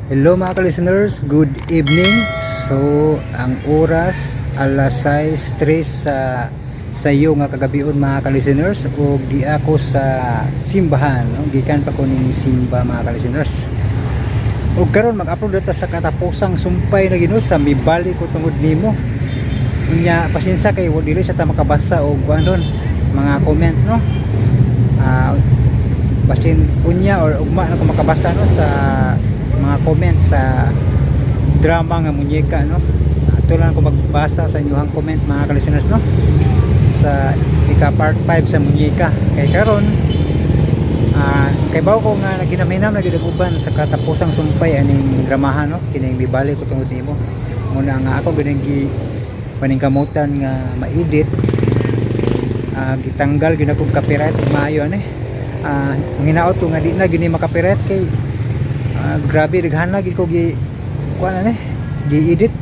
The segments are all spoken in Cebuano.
Hello mga ka-listeners, good evening. So, ang oras alas 6:03 sa sayo nga kagabion mga ka-listeners, ug di ako sa simbahan, no? Gikan pa ko ning simba mga ka-listeners. Ug karon mag-upload ta sa katapusang sumpay na Ginoo sa Mibali ko tungod nimo. Unya pasensya kay dili sa ta makabasa og kuan ron mga comment, no. Basin unya or ugma na ko makabasa, no, sa mga comment sa drama nga Munyeka, no. Ato lang ako magbasa sa inyong comment mga ka-listeners, no, sa ika part 5 sa Munyeka. Kay karon kay bawo ko nga naghinam-hinam na gyud ang uban sa katapusang sumpay aning dramahan, no, kining Mibali ko tungod nimo. Muna nga ako ganing gi paningkamutan nga ma-edit, gitanggal gyud akong copyright ug maayo ani. Ang hinaot ko nga di na gyud ni maka-copyright kay grabe daghan na gyud ko gi kuan ani, gi-edit,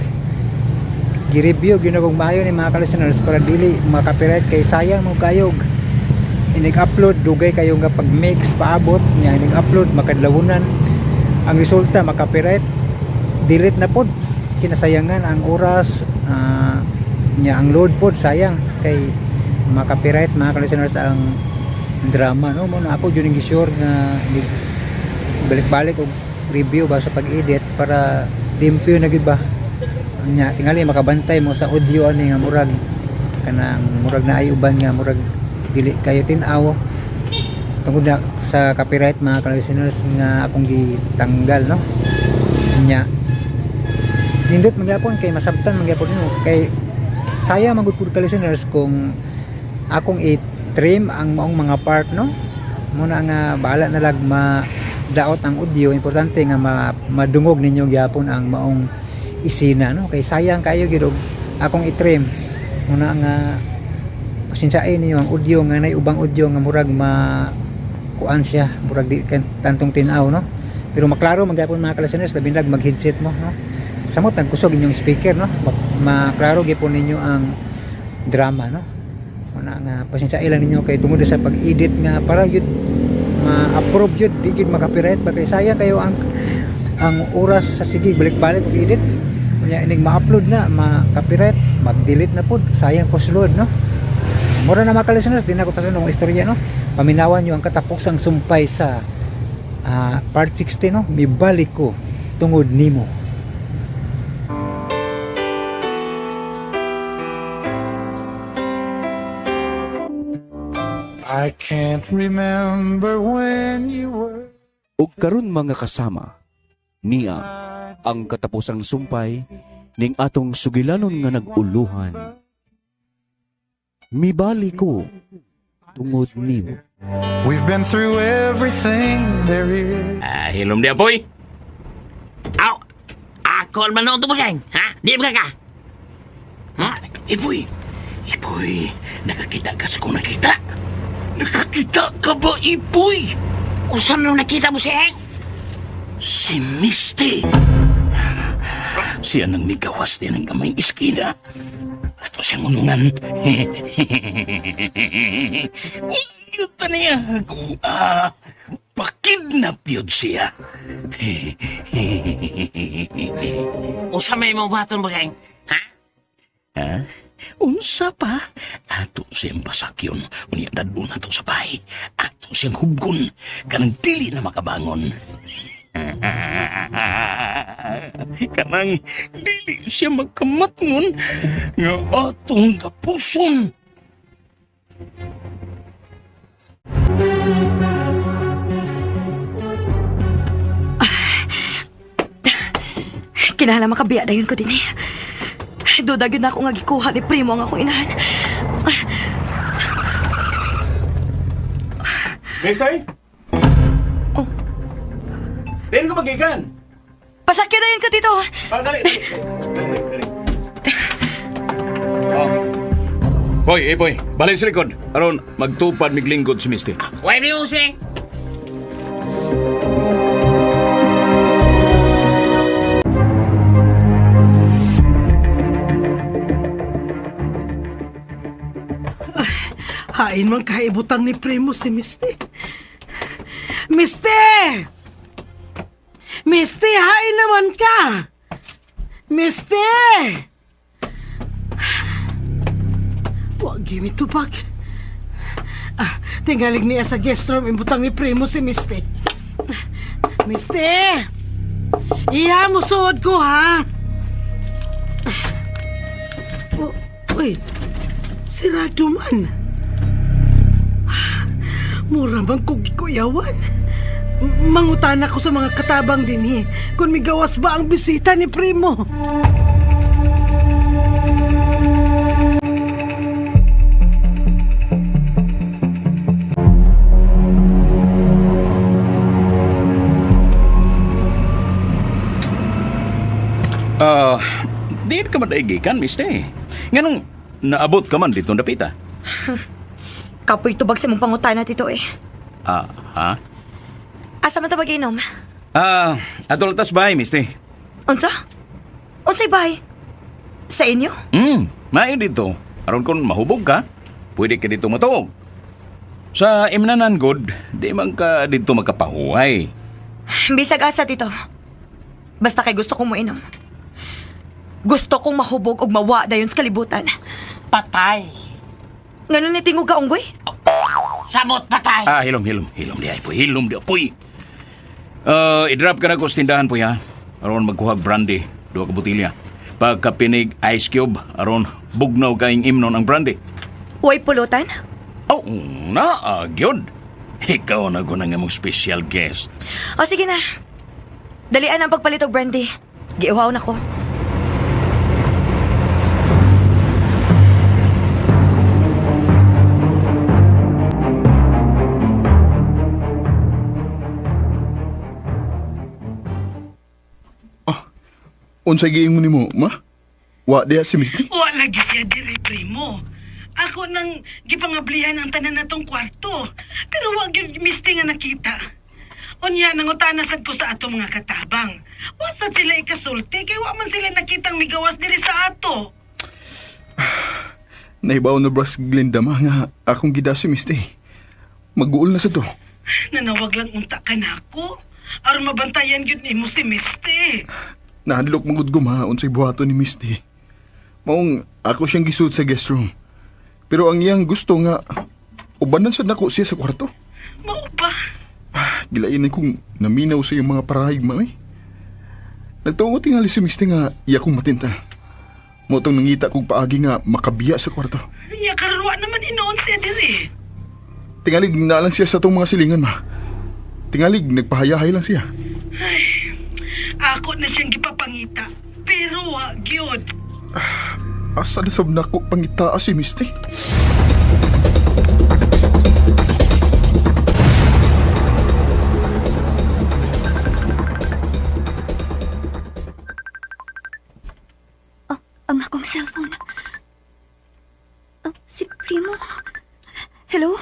gi-review gyud akong maayo ni mga ka-listeners para dili maka-copyright kay sayang mo kayog inig-upload, dugay kayo nga pag-mix paabot niya, inig-upload makadlawunan, ang resulta maka-copyright, delete na pod, kinasayangan ang oras, niya ang load pod sayang kay maka-copyright mga ka-listeners ang drama, no. Mo na ako jud ning sure nga balik-balik og review ba sa pag-edit para limpyo na gyud ba nya. Tingali makabantay mo sa audio ani nga murag kanang murag na ay uban nga murag dili kayo tin-aw tungod na sa copyright mga ka-listeners nga akong gitanggal, no. Nya nindot man gyapon kay masabtan man gyapon nimo kay sayang man gud pud ka-listeners kung akong i-trim ang maong mga part, no. Muna nga bahala na lag ma daot ang audio, importante nga madungog ninyo gyapon ang maong isina, no, kay sayang kayo gyud og akong i-trim. Muna nga pasensyain ninyo ang audio nga nay ubang audio nga murag ma kuan siya, murag di tantong tin-aw, no, pero maklaro man gyapon mga ka-listeners, labi nag mag headset mo, no, samot nagkusog inyong speaker, no, maklaro gyapon ninyo ang drama, no. Muna nga pasensya lang ninyo kay tungod sa pag-edit nga para yun ma-approve yun, di gyud maka-copyright ba, kay sayang kayo ang oras sa sige balik-balik og edit. Unya inig ma-upload na ma-copyright, mag-delete na pod, sayang po sulod, no. Mura na mga ka-listeners, di na ko tasan ng istorya, no. Paminawan nyo ang katapusang sumpay sa part 60, no, Mibalik ko tungod nimo. I can't remember when you were Ug karon mga kasama, niya ang katapusang sumpay ning atong sugilanon nga nag-uluhan. Mibali ko tungod nimo. We've been through everything there is. Ah, hilom dia, boy. Aw, ako man noon tubuseng, ha? Di ba ka? Ha? Ipoy, Ipoy, nakakita ka sa kung nakita. Nakakita ka ba, Ipoy? Usa man nakita mo seng? Si Misty. Siya nang nigawas din ng gamay iskina. Ato siyang unungan. Yuta niya. Ah, pakidnap yun siya. Usa may mo baton mo seng? Ha? Ha? Unsa pa? Ato siyang pasakyon. Unya dadun ato sa bahay. Ato siyang hubgon. Kanang dili na makabangon. Kanang dili siya magkamatngon nga atong tapuson. Kinahanglan makabiya dayon ko dinhi. Duda gyud na ako nga gikuha ni Primo ang akong inahan. Mister? Oh. Diin ko magikan. Pasakya dayon ko dito. Ah, dali, dali. Dali, dali. Oh. Boy, eh boy, balik sa likod. Aron, magtupad miglingkod si Misty. Why di mo seng? Hain man kaibutang ni Primo si Misty. Misty! Misty, hain naman ka! Misty! Wa gimi tubag. Ah, tingalig niya sa guest room imbutang ni Primo si Misty. Misty! Iha mo suod ko ha. Oh, uy, sirado man. Mura man kog gikuyawan. Mangutana ko sa mga katabang dinhi kung migawas ba ang bisita ni Primo. Ah, di ka man daigikan, mister. Nganong naabot ka man dito dapita? Kapoy tubag sa mong pangutana, Tito eh. Ah, ha? Asa man ta mag-inom? Ah, atol tas bay, mister. Unsa? Unsay bay? Sa inyo? Maayo dito. Aron kung mahubog ka, pwede ka dito matuog. Sa imnanan good, di man ka dito makapahuway. Bisag asa, Tito. Basta kay gusto kong moinom. Gusto kong mahubog og mawa dayon sa kalibutan. Patay. Ngano ni tingog ka, unggoy? Samot patay. Ah, hilom, hilom. Hilom di ay po. Hilom di apoy. I-drop ka na ko sa tindahan po ya. Aron magkuhag brandy. Duha ka botilya. Pagkapinig ice cube, aron bugnaw kaing imnon ang brandy. Uy, pulutan? Oh, naa, gyud. Ikaw na ko nga mong special guest. O sige na. Dalian ang pagpalit og brandy. Giuhaw na ko. Unsay giingon nimo, ma? Wa diha si Misty? Wa lagi siya diri, Primo. Ako nang gipangablihan ang tanan natong kwarto. Pero wa gyud Misty nga nakita. Unya nangutana sad ko sa ato mga katabang. Wa sad sila ikasulti kay wa man sila nakitang migawas diri sa ato. Nahibaw na bras Glinda ma nga akong gida si Misty. Maguol na sa to. Nanawag lang unta ka nako. Aron mabantayan gyud nimo si Misty. Nahadlok magud ko ma unsay buhaton ni Misty. Maong ako siyang gisuot sa guest room. Pero ang iyang gusto nga ubanan sad nako siya sa kwarto. Mao ba? Gilainan kong naminaw sa iyong mga parahig ma eh. Nagtuo tingali si Misty nga iya kong matintal. Mo tong nangita kog paagi nga makabiya sa kwarto. Nya karon wa naman inoon siya diri. Tingalig na lang siya sa tong mga silingan ma. Tingalig nagpahayahay lang siya. Ako na siyang gipapangita. Pero wa gyud. Asa na sab nako pangitaa si Misty? Oh, ang akong cellphone. Oh, si Primo. Hello?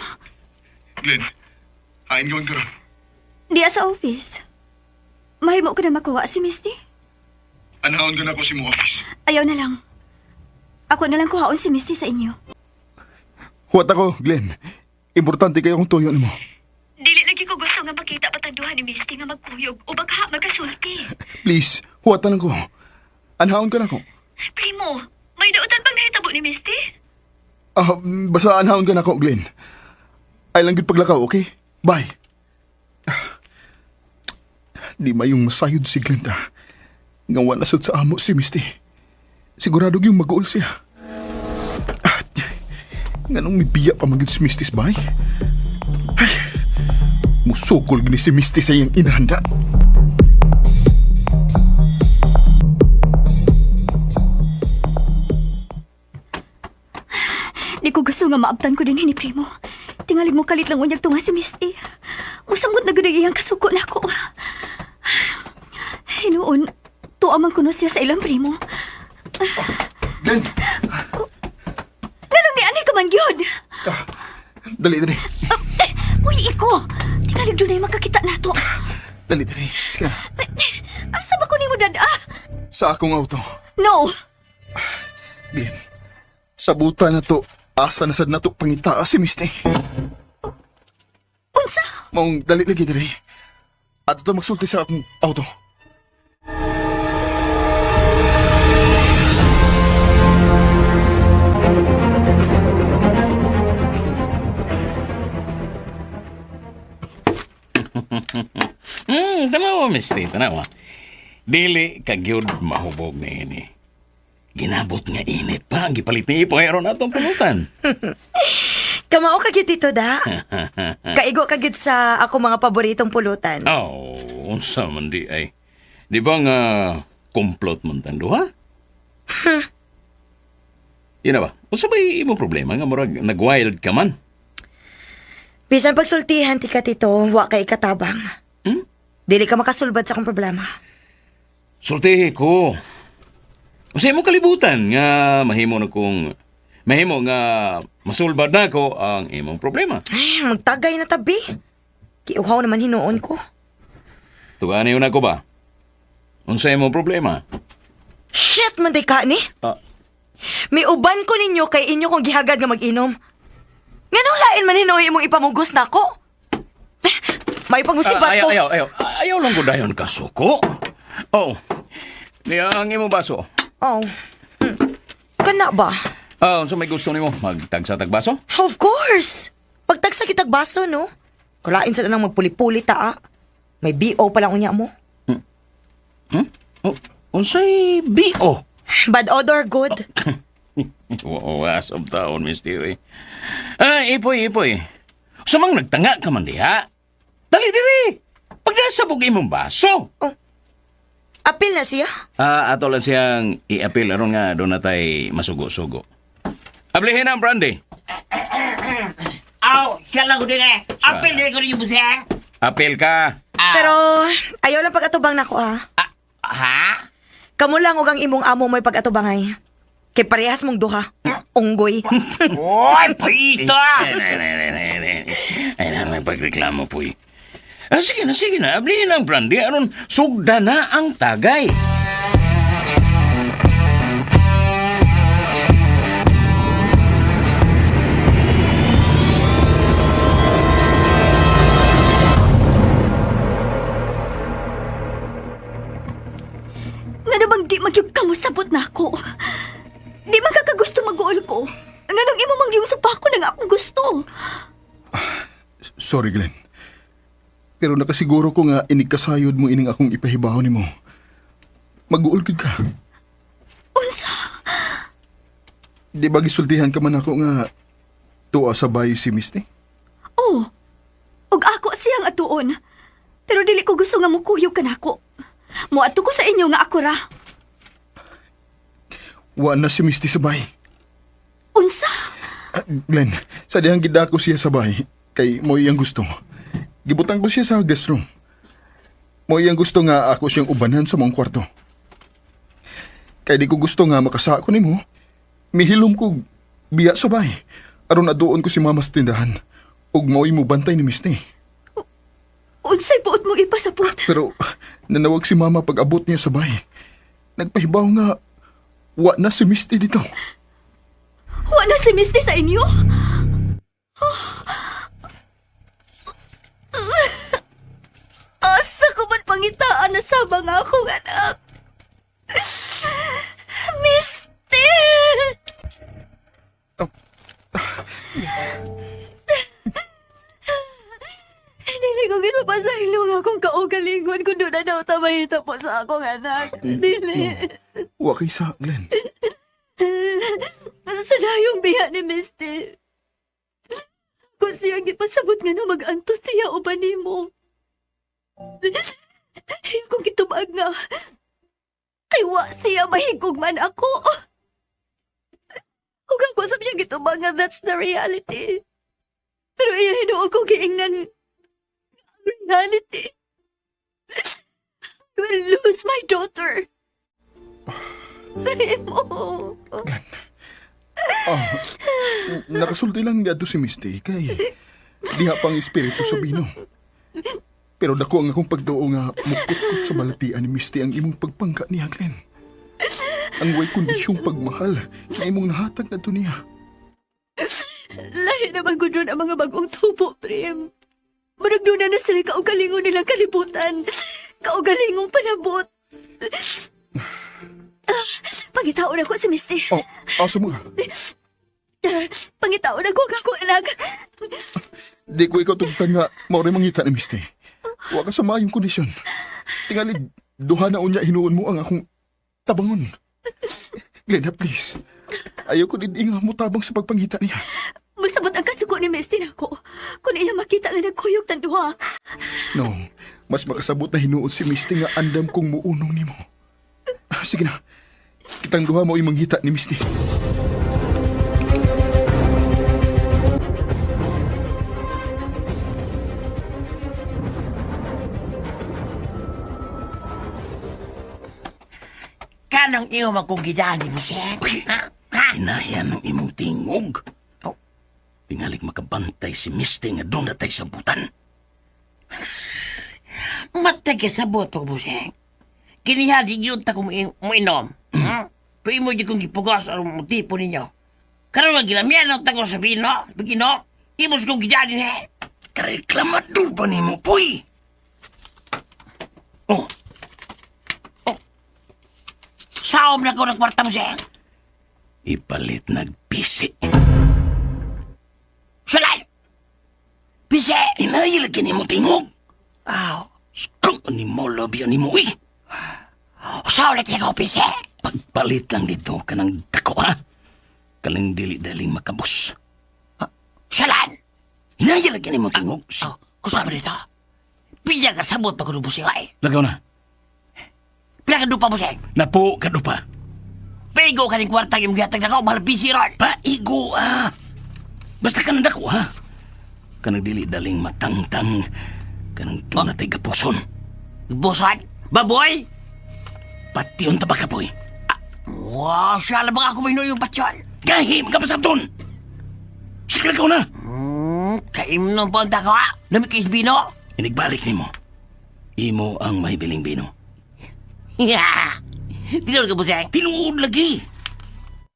Glenn, hain gawan karon. Diya sa office. Mahimo ko na makuha si Misty. Anahon ko na ko si mo office. Ayaw na lang. Ako na lang kuhaon si Misty sa inyo. Huwat ako, Glenn. Importante kayo kung tuyo nimo. Dili lagi ko gusto nga makita patang duha ni Misty nga magkuyog o baka magkasulti. Please, huwat na lang ko. Anahon ka na ko. Primo, may dautan bang nahitabo ni Misty? Ah, basta anahon ka na ko, Glenn. Ay lang gud paglakaw, okay? Bye. Ah, di mayong masayod si Glenn ta. Nga wala sad sa amo si Misty. Sigurado yung mag-uol siya. Ah, nganong mibiya pa magid si Misty sa bahay? Ay, musukol gini si Misty sa iyang inahanda. Di ko gusto nga maabtan ko din ni Primo. Tingalig mo kalit lang unyag tunga si Misty. Musamot na gud ang iyang kasuko nako. Hinuon, tuwa man kuno siya sa ilang primo. Glenn! Nganong ni ani ka man gyud? Ah, dali, dali. Eh, uy, iko! Tingalig dunay makakita nato. Dali, dali. Sige na. Asa ba ko nimo dad-a? Sa akong auto. No! Glenn, sabutan na to. Asa na sad na to pangitaa si Misty. Unsa? Maong dali lagi dali. Ato to magsulti sa akong auto. Tanawa, Misty, tanawa. Dili ka gyud mahubog ni ini. Ginabot nga init pa ang gipalit ni Ipoy aron atong pulutan. Kamao ka gyud dito da. Kaigo ka gyud sa ako mga paboritong pulutan. Oh, unsa man di ay. Di ba nga komplot man tando, ha? Yun na ba? Unsa ba imong problema nga murag nag-wild ka man? Bisan pagsultihan ti ka tito, wa kay katabang. Hmm? Dili ka makasulbad sa akong problema. Sultihi ko. Unsa imong kalibutan nga mahimo na kong mahimo nga masulbad na ko ang imong problema. Ay, magtagay na tabi. Kiuhaw naman hinuon ko. Tugani na ko ba? Unsa imong problema? Shit, man day ka ni. Ah. May uban ko ninyo kay inyo kong gihagad nga mag-inom. Nganong lain man hinuoy imong ipamugos nako? Eh, may pagmusibat Ah, ayaw, ko. ayaw, ayaw. Ayaw lang ko dayon kasuko. Oh. Niya ang imong baso. Oh. Kana ba? Ah, unsa may gusto nimo? Magtagsa tag baso? Of course. Pagtagsa kitag baso, no? Kulain sa nang magpuli-puli ta, ah. May BO pa lang unya mo. Hmm? Oh, unsay BO? Bad odor, good. Wawas of taon, Miss Tiwi. Ah, ipoy, ipoy. Sumang nagtanga ka man diha. Dali diri. Pagdasabog imong baso. Apil na siya. Ah, ato lang siyang i-appeal aron nga doon na tay masugo-sugo. Ablihin ang brandy. Aw, siya lang ko din eh. Apil din ko rin yung buseng. Appeal ka. Pero ayaw lang pag-atubang nako, ah. Ah, ha? Kamo lang og ang imong amo mo'y pag-atubangay. Kay parehas mong duha. Unggoy. Oy, paito ah. Ay, ay, ay, ay, ay, ay. Ay, na, may pagreklamo po eh. Ah, sige na, sige na. Ablihin ang brandy. Aron, sugda na ang tagay. Nga bang di magyug ka mo sabot na ako? Di man ka kagusto mag-uol ko. Nganong imo mang giusap pa ako na nga akong gusto. Sorry, Glenn. Pero nakasiguro ko nga inikasayod mo ining akong ipahibaw nimo. Mag-uol gid ka. Unsa? Di ba gisultihan ka man ako nga tuwa sa bayo si Misty? Oh. Og ako siyang atuon. Pero dili ko gusto nga mukuyog ka nako. Moadto ko sa inyo nga ako ra. Wa na si Misty sa bahay. Unsa? Ah, Glenn, sa dihang gidako siya sa bahay, kay mo iyang gusto. Gibutang ko siya sa guest room. Mo iyang gusto nga ako siyang ubanan sa mong kwarto. Kay di ko gusto nga makasako nimo. Mihilom ko biya sa bahay. Aron aduon ko si mama sa tindahan. Ug mo'y mubantay ni Misty. Unsay buot mo ipasabot? Pero nanawag si mama pag abot niya sa bahay. Nagpahibaw nga wa na si Misty dito. Wa na si Misty sa inyo? Asa ko man pangitaan na sabang akong anak? Misty! Dili ko ginapasaylo nga akong kaugalingon kung doon na daw tamahita po sa akong anak. Dili. Wa kay sa Glenn. Basta dayong biya ni Misty. Kung siyang gipasabot nga no mag-antos siya o ba nimo. Kung gitubag nga, kay wa siya mahigog man ako. Ug ako sab siya gitubag nga that's the reality. Pero iya hinuon ko giingnan ang reality. I will lose my daughter. Primo. Ah, nakasulti lang niya si Misty kay diha pang espiritu sa bino. Pero dako ang akong pagduo nga mukutkot sa balatian ni Misty ang imong pagpangka niya, Glenn. Ang way kondisyong pagmahal na imong nahatag na niya. Lahi naman ko doon ang mga bagong tubo, Prem. Murag doon na sila kaugalingon nilang kalibutan. Kaugalingong panabot. Ah, pangitaon ako si Misty. Oh, asa mo ka? Pangitaon ako ang akong anak. Di ko ikaw tugtan nga maoray mangita ni Misty. Wa ka sa maayong kondisyon. Tingali, duha na unya hinuon mo ang akong tabangon. Glenda, please. Ayaw ko din inga mo tabang sa pagpangita niya. Masabot ang kasuko ni Misty nako. Kung iya makita nga nagkuyog tan duha. No, mas makasabot na hinuon si Misty nga andam kong muunong nimo. Ah, sige na. Kitang duha mo manghita ni Misty. Kanang iyo magkong gidani, Buseng? Ha? Ha? Hinayan ang imong tingog. Oh. Tingalig makabantay si Misty nga doon natay sa butan. Matay ka sa boto, Buseng. Kiniha di yun ta kung muinom. Hmm? Pero imo di kong gipugos aron mo tipo ninyo. Karon nga gilamian ang tago sa bino, bigino, imos kong gidani he. Kareklamador pa nimo, poy! Oh, Saom na ko ng kwarta, Buseng. ipalit nagbisi. Salan! Pise! Hinaya lagi nimo tingog. Aw, Kung ni mo lobby ni mo, eh. saom na tiyaw pise! Pagpalit lang dito kanang dako, ha? Kalang dili-daling makabos. Salan! Hinaya lagi nimo tingog. Oh, kusama dito. Pila ka sabot pa kuno Buseng ay. Lagaw na. Pila ka dupa, Buseng. Napo ka dupa. Pigo ka ning kwarta yung gihatag nako, mahal pisi ron. Paigo, ah! Basta kanang dako, ha? Kanang dili-daling matangtang. Kanang doon natay gapuson. Bosan? Baboy? Pati unta ba ka, poy? Wow, siya lang baka ako may yung patsyon. Gahi, magkapasabton! Sige ka na! Kaimnom pa ang dako, ha? Lamig kay Isbino? Inigbalik nimo. Imo ang may biling bino. Yeah. Tinuod ka, Buseng. Tinuod lagi.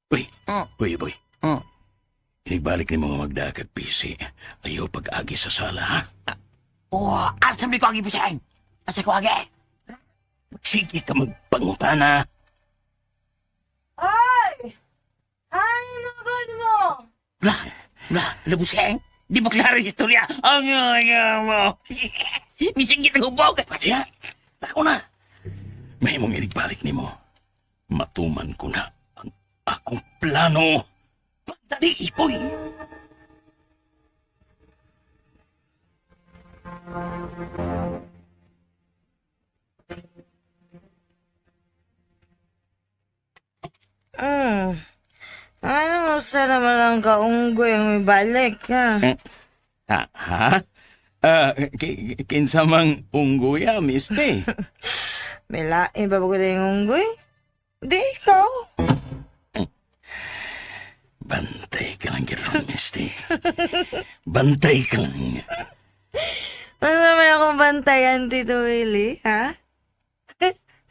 Uy, uy, boy. Inigbalik nimo nga magdakag pisi. Ayaw pag-agi sa sala, ha? Oh, asam ni ko agi, Buseng. Asa ko agi? Sige ka magpangutana. Ay! Ay, nagod mo! La, la, la, Buseng. Di ba klaro yung istorya? Ang ayaw mo. Misingit ang hubog. Pati ha? Tako na. May mong inigbalik nimo. Matuman ko na ang akong plano. Pagdali, ipoy. Hmm. Ano mo sana naman ang kaunggoy ang may balik, ha? Ha? Ha? Ah, kinsa mang unggoya, Misty. May lain ba ba ko yung unggoy? Di ikaw. Bantay ka lang gano'n, Misty. Bantay ka lang. Ano may akong bantayan, Tito Willie, ha?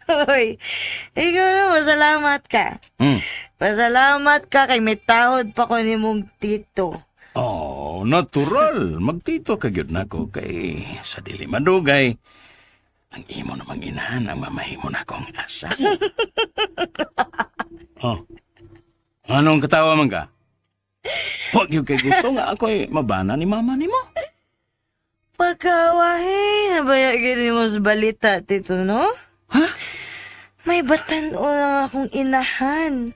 Hoy, ikaw na, masalamat ka. Pasalamat ka kay may tahod pa ko ni mong tito. Oh, natural. Magtito ka gyud nako kay sa dili madugay. Ang imo namang inahan ang mamahimo na akong asa. Oh. Anong katawa man ka? Huwag yun kay gusto nga ako'y mabana ni mama nimo. Pagkawahi, nabaya gini mo sa balita, tito, no? Ha? May batan-o lang akong inahan.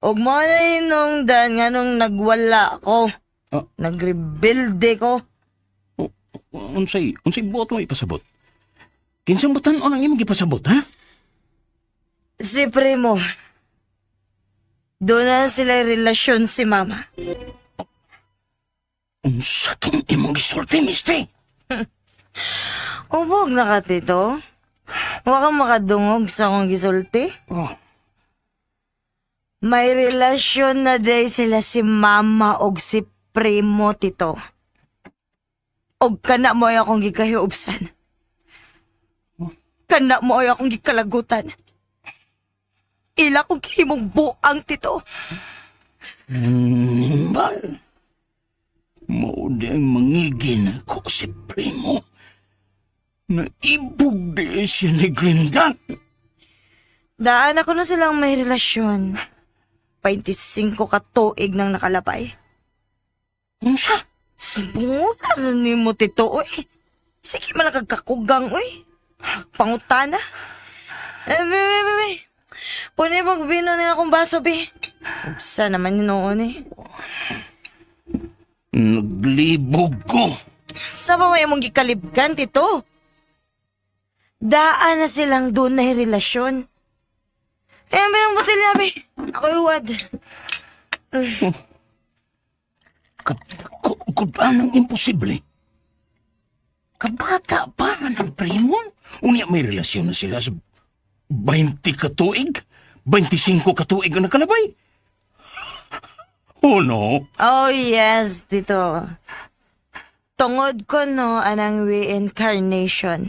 Og mo na hinungdan nga nung nagwala ko. Oh. Nagrebuilde ko. Unsay buot mo ipasabot? Kinsang batan-on ang imong gipasabot, ha? Si Primo. Doon na sila relasyon si Mama. Unsa tong imong gisulti, Misty? Ubog na ka, tito. Huwag kang makadungog sa akong gisulti. Oh. May relasyon na day sila si Mama og si Primo, tito. Og kana mo ay akong gikahiubsan. Kana mo ay akong gikalagutan. Ila kong himong buang, tito. Nimbal. Mao di ang mangigin ako si Primo. Naibog di siya ni Glinda. Daan ako na silang may relasyon. 25 ka tuig nang nakalapay. Unsa? Sabungas ni mo, tito, oy. Sige man lang kag kakugang, uy. Pangutana. Eh, be, be, be, be. Puni pag bino na akong baso, be. Upsa naman yun noon eh. Naglibog ko. Sa pa may imong gikalibgan, tito? Daan na silang doon na relasyon. Eh, ang binang botelya, be. Ako'y wad. Kadako gud anang imposible. Kabata pa man ang primo. Unya may relasyon na sila sa 20 katuig, 25 katuig ang nakalabay. Oh no. Oh, yes, tito. Tungod ko, no, anang reincarnation.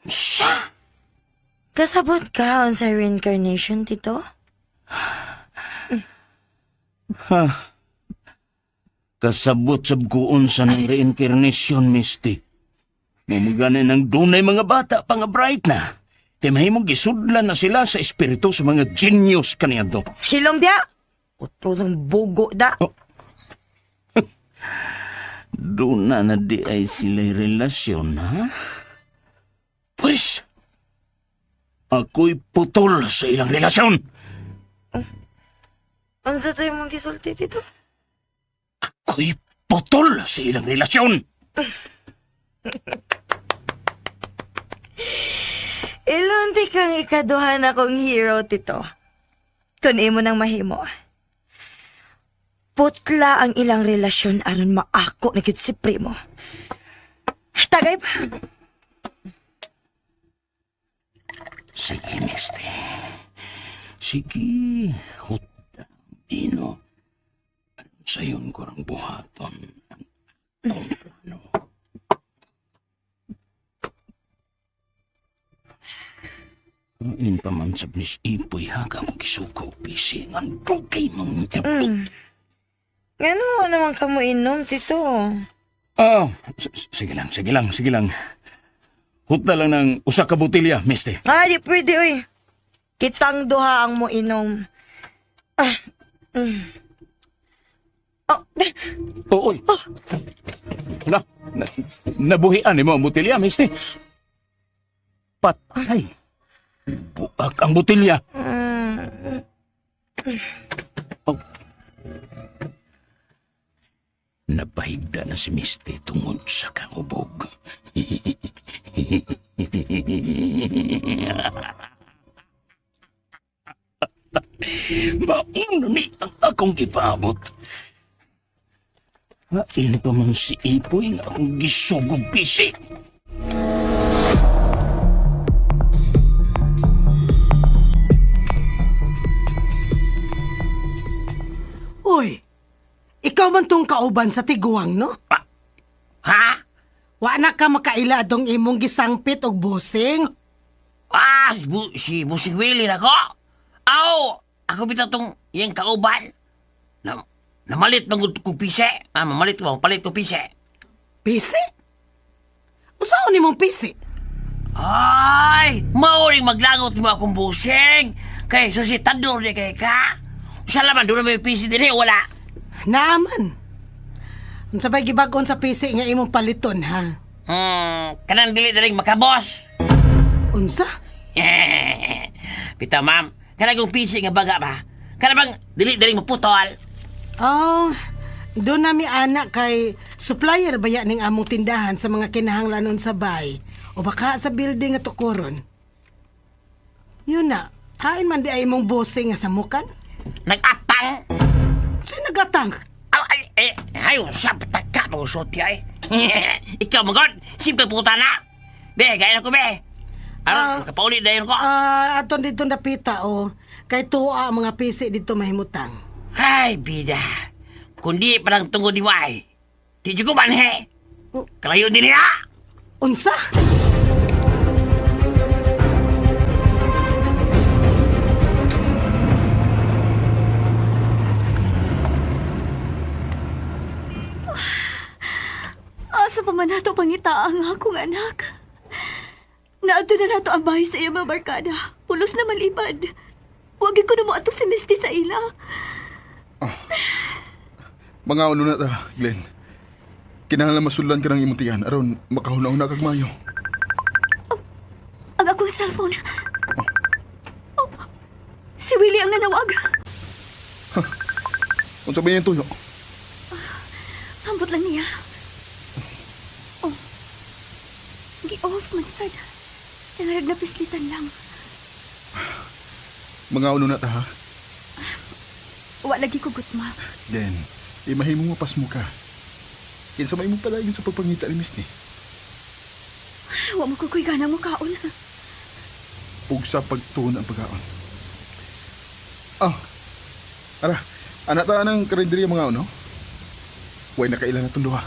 Sa? Kasabot ka on sa reincarnation, tito? Ha? Kasabot sab ko unsa ng reincarnation, Misty. Mumugani ng dunay mga bata pa nga bright na. Kay mahimong gisudlan na sila sa espiritu sa mga genius kaniadto. Hilom diya! Utro ng bugo da. Doon na na di ay sila'y relasyon, ha? Pwes, ako'y putol sa ilang relasyon. Unsa to yung mga gisulti, tito? Ako'y putol sa ilang relasyon. Ilunti kang ikaduha na kong hero, tito. Kun imo nang mahimo. Putla ang ilang relasyon aron maako na gid si primo. Tagay pa. Sige, mister. Sige, hutang dino. Sayon ko ang buhaton ang akong plano. Kain pa man sa nis ipoy haga mong gisuko pisi nga dugay mong mm. Ngano naman ka mo inom, tito? Oh, sige lang, sige lang, sige lang. Hutda lang ng usa ka botelya, mister. Ah, di pwede, uy. Kitang duha ang mo inom. Ah. Oh, Oo, oy. Hala, nabuhian nimo ang botelya, mister. Patay. Buak ang botelya. Oh. Napahigda na si Misty tungod sa kahubog. Mauna ni ang akong gipaabot. Hain pa man si Ipoy nga akong gisugog pisi. Uy, ikaw man tong kauban sa tiguang, no? Ha? Wa na ka makaila adong imong gisangpit og busing. Ah, si Busing Willie na ko. Aw, ako bitaw tong iyang kauban. Na, namalit man gud kong pise. Ah, mamalit ko, palit ko pise. Pisi? Unsaon nimong pisi? Ay, mauring maglangot mo akong busing. Kay susi tandor di kay ka. Usa laman doon na may pisi dinhi, wala. Naaman. Unsa bay gibag-on sa pisi nga imong paliton, ha? Kanang dili daling makabos. Unsa? Bitaw, ma'am. Kanang kong pisi nga baga ba? Kanang bang dili daling maputol? Oh, doon nami anak kay supplier baya ning among tindahan sa mga kinahanglanon sa bay o baka sa building nga tukoron. Yun na, hain man di ay imong busing nga samukan. Nag-atang. Sino nagatang? Ay, ay, ay, usap, taka, pag-usulti ay. Ikaw, magod, simple puta na. Be, gaya na ko, be. Aron, makapauli na yun ko. Ah, aton dito napita o kay tuwa ang mga pisi dito mahimutang. Ay, bida. Kundi parang tungod ni Way. Di ko manhe. Kalayo din niya. Unsa? Asa pa man nato pangita ang akong anak? Naadto na nato ang bahay sa iya mga barkada. Pulos na malibad. Wag ko na mo ato si Misty sa ila. Mga ano na ta, Glenn. Kinahanglan masulan ka ng imong tiyan aron makahuna-huna kag maayo. Ang akong cellphone. Oh, si Willie ang nanawag. Unsa ba yung tuyo? Ambot lang niya. Oh. Gi-off man sad. Nangarag na pislitan lang. Mga uno na ta ha. Wa lagi ko gutma. Then, imahimo mo pasmo ka. Kinsa may mo palayon sa pagpangita ni Misty. Wa mo ko kuy gana mo kaon. Ug sa pagtuon ang pagkaon. Ah, ara, anak ta ng karinderya mga uno? Way nakailan na itong duha.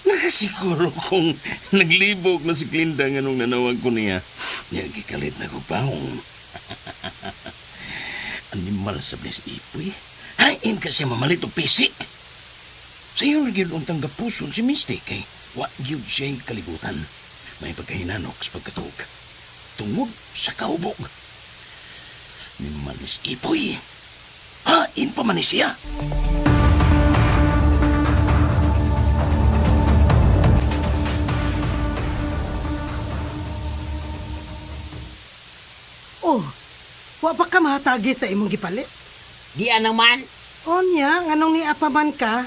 Nakasiguro kung naglibog na si Glinda nga nung nanawag ko niya. Niya, gikalit na ko paong. Animal sa bliss ipoy. Hain kasi mamalit og pisi. Sa iyo na gyud untang gapuson si Misty kay wa gyud siya'y kalibutan. May pagkahinanok sa pagkatuog. Tungod sa kaubog. Animal ni si Ipoy. Hain pa man ni siya. Oh, wa pa ka mahatagi sa imong gipalit. Di naman. Onya, nganong niapa man ka?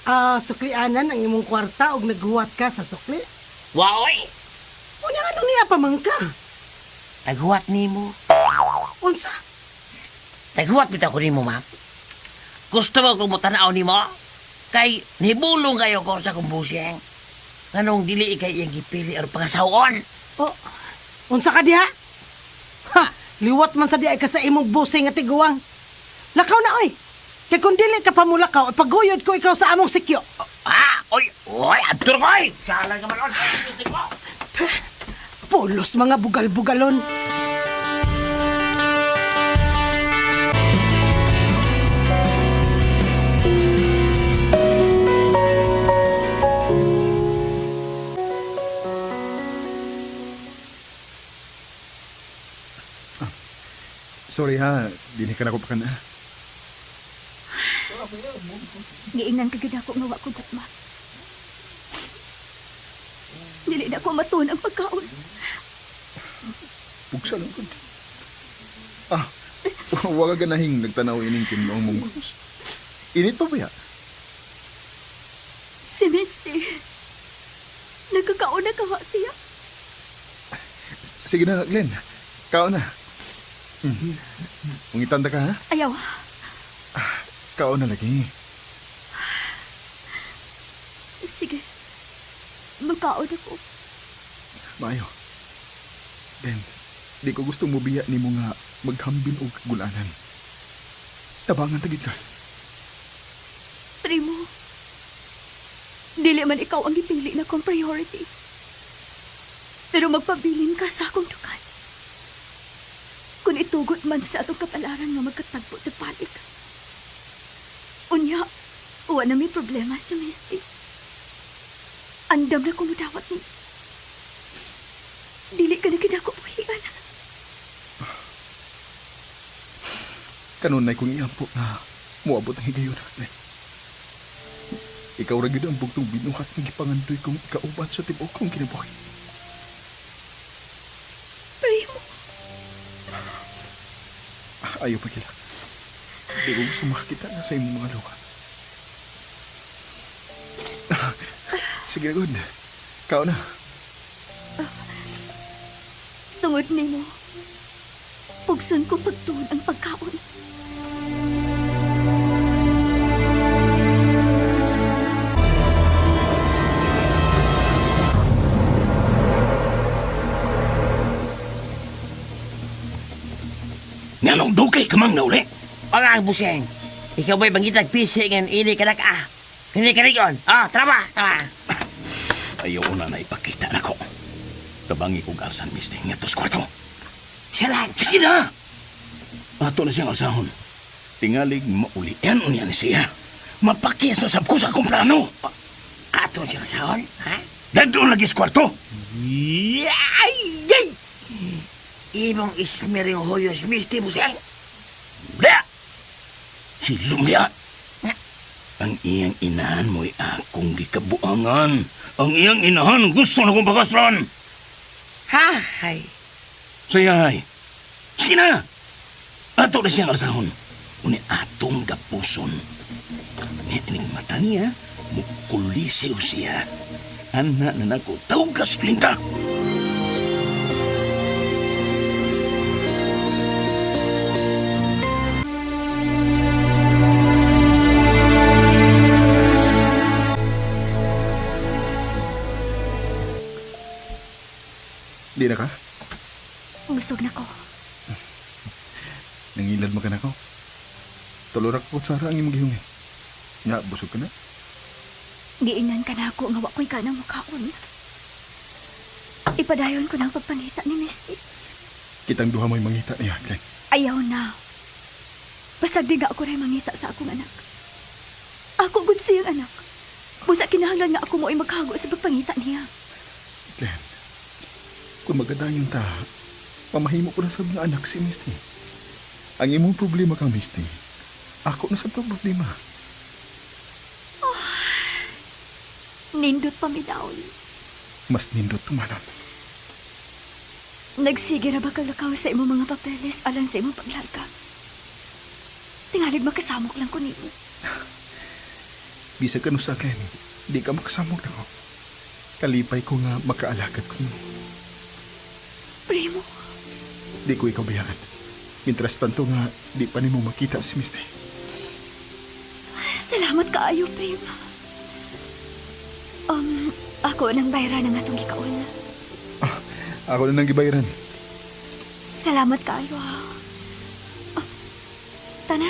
Ah, suklianan ang imong kwarta og naghuwat ka sa sukli. Waoy! Unya, nganong niapa man ka? Taghuwat nimo. Unsa? Taghuwat bitaw ko nimo, ma'am. Gusto mo kung mutanaw nimo? Kay nibulong kayo ko sa kumbuseng. Nganong dili ikay iyang gipili aron pangasawon. Oh, unsa ka diha? Ha, liwat man sa diha ka sa imong busing nga tiguang. Lakaw na oy. Kay kung dili ka pamulakaw, paguyod ko ikaw sa among sikyo. Ah, oy, oy, adtur ko oy. Sala ka man on. Pulos mga bugal-bugalon. Sorry ha, dinhi ka na ko pa na. Giingnan ka gid ako nga wa ko gutma. Dili na ko matuon ang pagkaon. Pugsa lang gud. Ah, wa ka ganahing nagtanaw ining kimnoong mong mouse. Init pa ba ya? Si Misty. Nagkakaon na kawa siya. Sige na, Glenn. Kaon na. Mungitanda ka ha? Ayaw. Kaon na lagi. Sige. Magkaon ako. Maayo. Glenn, di ko gusto mubiya nimo nga maghambin og kagulanan. Tabangan ta gid ka. Primo. Dili man ikaw ang gipili na kong priority. Pero magpabilin ka sa akong tukad. Kung itugot man sa atong kapalaran nga magkatagpo sa balik. Unya, wa na may problema sa Misty. Andam na kumudawat ni. Dili ka na kinako buhian. Kanunay kong iampo na moabot ang higayon. Glenn. Ikaw ra gyud ang bugtong binuhat nga gipangandoy kong ikauban sa tibuok kong kinabuhi. Primo, Ayaw pa kila. Di ko gusto makakita na sa imong mga luha. Sige na, good. Kao na. Tungod nimo, pugson ko pagtuon ang pagkaon. Nganong dugay ka mang nauli? Ang buseng. Ikaw ba'y bangitag pisi ngayon ili ka ah. Hindi ka rigon. Ah, tara ba? Tara. Ayaw na na ipakita nako. Tabangi kog arsan, Misty. Nga sa kwarto. Siya lang. Sige na! Ato na siyang alsahon. Tingalig maulian niya ni siya. Mapakisa sab ko sa akong plano. Ato siyang sahon, ha? Dadto lagi sa kwarto. Ay! Ay! Imong ismer yung hoyos, Misty, buseng. Da! Hilom niya. Ang iyang inahan mo'y akong gikabuangan. Ang iyang inahan gusto na kong pakaslan. Ha? Ay. Sayay. Sige na! Ato na siyang alsahon. Uni atong gapuson. Ni ining mata niya, mukulisiw siya. Ana na nako, tawag ka si Glinda. Di na ka? Busog na ko. Nangilad mo ka na ko. Tulorak ko Sara ang imong gihungay. Nga, busog ka na. Giingnan ka na ako nga wa ko'y kanang mukaon. Ipadayon ko ng pagpangita ni Misty. Kitang duha mo'y mangita niya, Glenn. Ayaw na. Basag di nga ako rin mangita sa akong anak. Ako gud siyang anak. Busa kinahanglan nga ako mo'y maghago sa pagpangita niya. Glenn, kung magadayon ta, pamahimo ko na sa mga anak si Misty. Ang imong problema kang Misty, ako na sa problema. Nindot pa mi daon. Mas nindot tumanon. Nagsige ra ba kalakaw sa imong mga papeles alang sa imong paglarga? Tingalig makasamok lang ko nimo. Bisag ka no sa akin, di ka makasamok nako. Kalipay ko nga makaalagad ko nimo. Primo, Di ko ikaw bayaan. Mientras tanto nga, di pa nimo makita si Misty. salamat kaayo, Primo. Ako nang bayra ng atong gikaon. Ako na nang gibayaran. Salamat kaayo, ha. Ah, tana.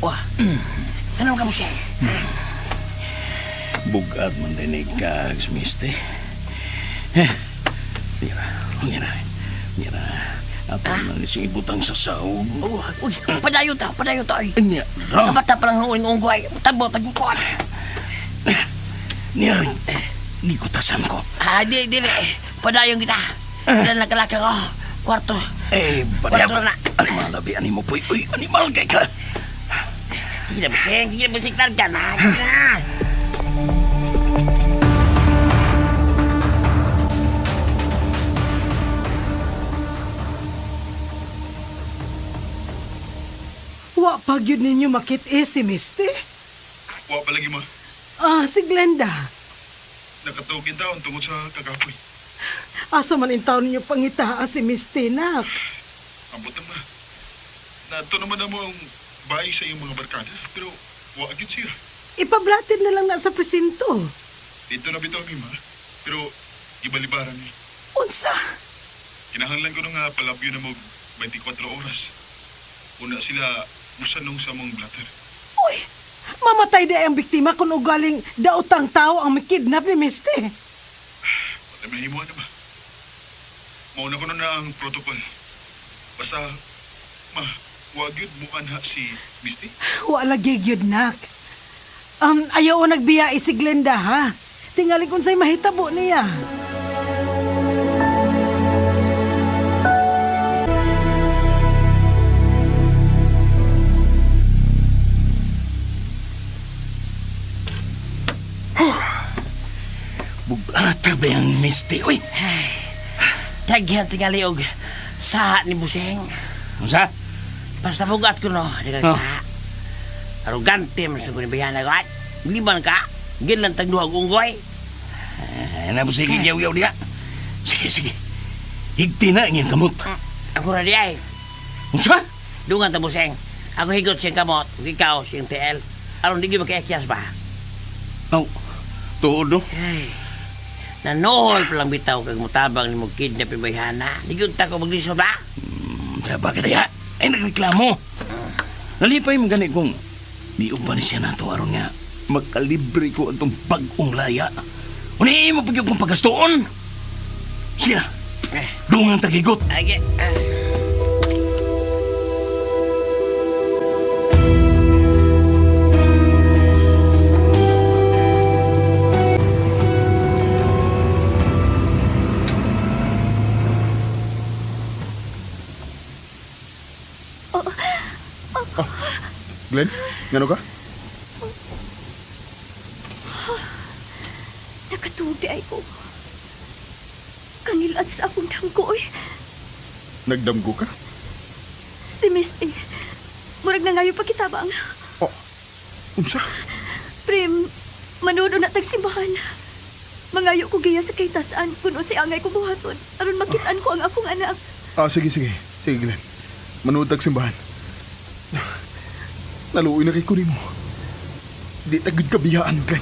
Wah. Ano ka, buseng? Bugat man din kags, mister. Eh, tira, ngira, ngira. Ato na ni siyang ibutang sa sahog. Oh, uy, padayon ta, padayon ta, ay. Niya, ra. Kabata pa lang uing unggoy. Tabo, tagukon. Niya, gikutasan ko. Ah, di, di, di. Padayon kita. Wala na kalaka ko. Kwarto. Eh, padayag. Kwarto na. Animal, labi, animo po. Uy, animal kay ka. Sige na, buseng. Sige na, buseng. Targa na. Sige na. Wa pa gyud ninyo makit-i si Misty. Wa palagi ma. Ah, si Glenda. Nakatukin taon tungod sa kagapoy. Asa man in taon ninyo pangitaa si Misty, nak? Ambot na ma. Nato naman na mo ang bahay sa iyong mga barkada, pero wa gyud siya. Ipablatin na lang na sa presinto. Dito na bitaw mi ma. Pero gibalibaran ni. Unsa? Kinahanglan ko na nga palabyo na mo 24 oras. Una sila musanong sa mong blatter. Uy, mamatay di ang biktima kung ugaling daotang tao ang makidnap ni Misty. Patay mahimuan na ba? Mauna ko na na ang protocol. Basta, ma, wa gyud mo anha si Misty. Wala gyud nak. Ayaw o nagbiya si Glenda, ha? Tingali kung sa'y mahitabo niya. Bugata ba yung misti? Uy, Tagyan tingali og saha ni buseng. unsa? Basta bugat ko no, di ka Oh. saha. Arugante man sa ni bayana ko. Ay, Liban ka. Gilan tagduhag unggoy. Ay, na sige, yaw-yaw diya. Sige, sige. Higti na ang iyang kamot. Ako ra di ay. Unsa? Dungan ta buseng. Ako higot siyang kamot, ug ikaw siyang TL. Aron di gyud makaekyas ba? Oh, tuod no? Ay. Nanohol pa lang bitaw kag mutabang nimo kidnap ni bayhana. Di gyud ta ko maglisod ba? Kontra bakit kaya? Ay, nagreklamo. Nalipay mo gani kung miuban siya nato aron nga makalibre ko atong bag-ong laya. Uni mo pag kong pagastoon. Sige na. Dungang tagigot. Ay, Glenn, ngano ka? Nakatuog di ay ko. Kangilad sa akong damgo oy. Nagdamgo ka? Si Misty. Murag na ngayon pakitabang. Oh, unsa? Prim, manuno na tagsimbahan. Mangayo ko giya sa kaytasan kuno si angay ko buhaton aron makitaan ko ang akong anak. Ah, sige, sige. Sige, Glenn. Manood tag simbahan. Naluoy na kay kunin mo. Di tagud kabiyaan, Glenn.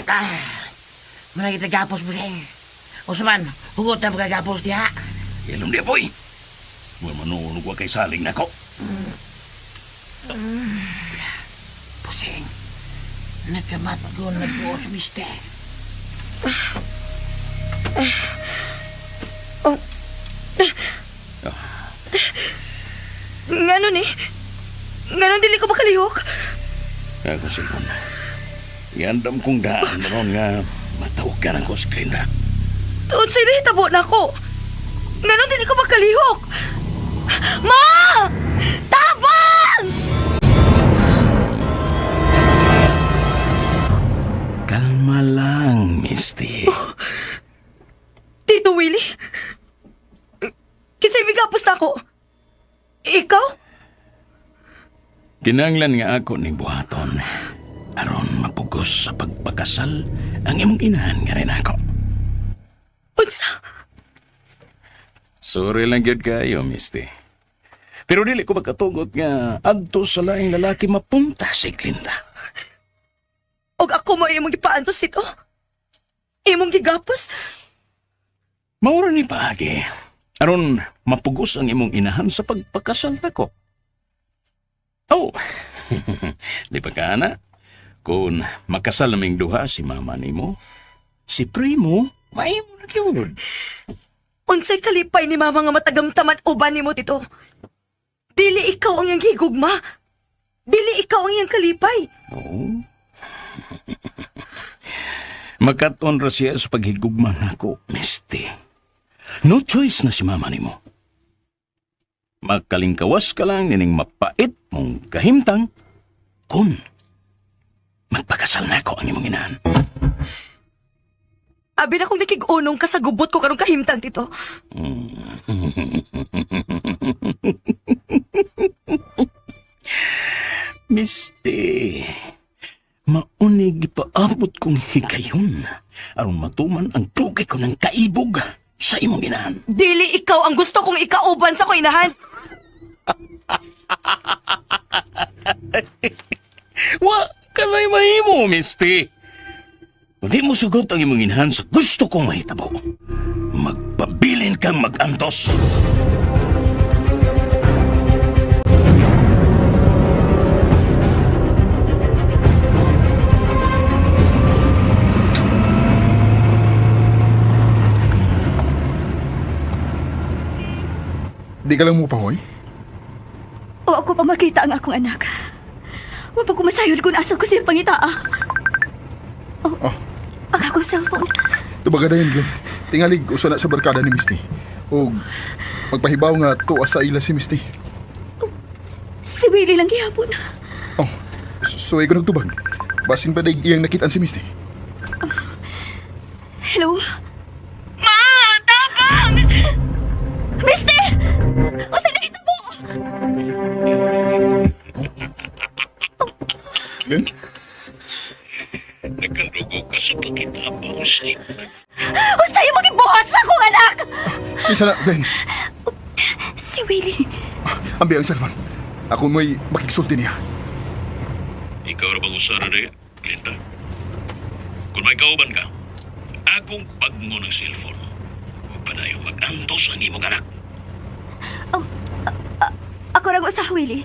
Ah, malagi tagapos, buseng. Usman, hugot na pagkagapos diha. Ilom di boy. Wa manunog wa kay saling nako. Buseng, nakamatgo na po si mister. Ngano ni? Ngano dili ko makalihok? Ako silon. Iandam kong daan ron nga matawagan ko sa Glinda. Tuod sa'yo nahitabo na ako. Ngano dili ko makalihok? Ma! Tabang! Kalma lang, Misty. Tito Willie? Kinsay migapos na ako? Ikaw? Kinanglan nga ako ning buhaton aron mapugos sa pagpakasal ang imong inahan nga rin ako. Unsa? Sorry lang gyud kayo, Misty. Pero dili ko makatugot nga adto sa laing lalaki mapunta si Glinda. Og ako mo imong gipaantos dito? Imong gigapos? Maura ni paagi. Aron mapugos ang imong inahan sa pagpakasal nako. Oh, di pa ka na? Kung makasal naming duha si mama nimo, si primo, mahimo na gyud. Unsay kalipay ni mama nga matagamtaman uban nimo tito? Dili ikaw ang iyang higugma. Dili ikaw ang iyang kalipay. Oo. Makaton ra siya sa paghigugma nako, Misty. No choice na si mama nimo. Makalingkawas ka lang nining mapait mong kahimtang kun magpakasal nako ang imong inahan. Abi na kung nakig-unong ka sa gubot ko karong kahimtang tito. Misty, maunig ipaabot kong higayon aron matuman ang dugay ko ng kaibog sa imong inahan. Dili ikaw ang gusto kong ikauban sa ko inahan. Wa ka na'y mahimo, Misty. Kung di mo sugot ang imong inahan sa gusto kong mahitabo, magpabilin kang magantos. Di ka lang mo pahoy? O ako pa makita ang akong anak. Wa pa ko masayod kung asa ko siya pangitaa. Oh, Oh. Ang akong cellphone. Tubaga na yun, Glenn. Tingalig, usa na sa barkada ni Misty. O magpahibaw nga tuwa sa ila si Misty. Si Willie lang gihapon. Oh, suway ko nagtubag. Basin pa daig iyang nakitaan si Misty. Hello? Ma! Tabang! Misty! Usa na ito po! Glenn? Nagkandugo ka sa pakitabang sa Usa yung magibuhat sa akong anak! Isa na, Glenn. Si Willie. Ambi ang cellphone. Ako mo'y makigsulti niya. Ikaw ra bang usara na Glinda? Kung may kauban ka, akong pagmo ng cellphone. Huwag pa na yung mag-antos ang imong anak. Ako ra sa Willie.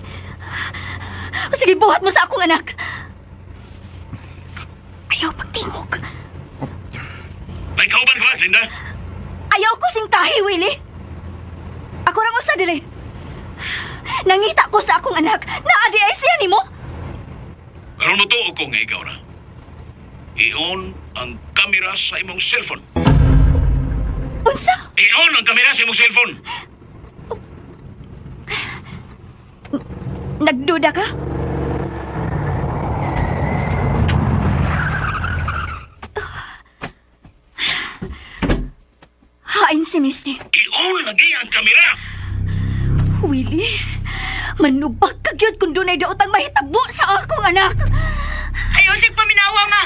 Sige, buhat mo sa akong anak. Ayaw pagtingog. May kauban ka ba, Glinda? Ayaw ko singtahi, Willie. Ako rang usa dire. Nangita ko sa akong anak. Naa di ay siya nimo. Karon mo tuo ko nga ikaw na. I-on ang kamera sa imong cellphone. Unsa? I-on ang kamera sa imong cellphone. Nagduda ka? Hain si Misty. I-on lagi ang kamera. Willie, manubag ka gyud kung dunay daotang mahitabo sa akong anak. Ayaw siyang paminawa, ma!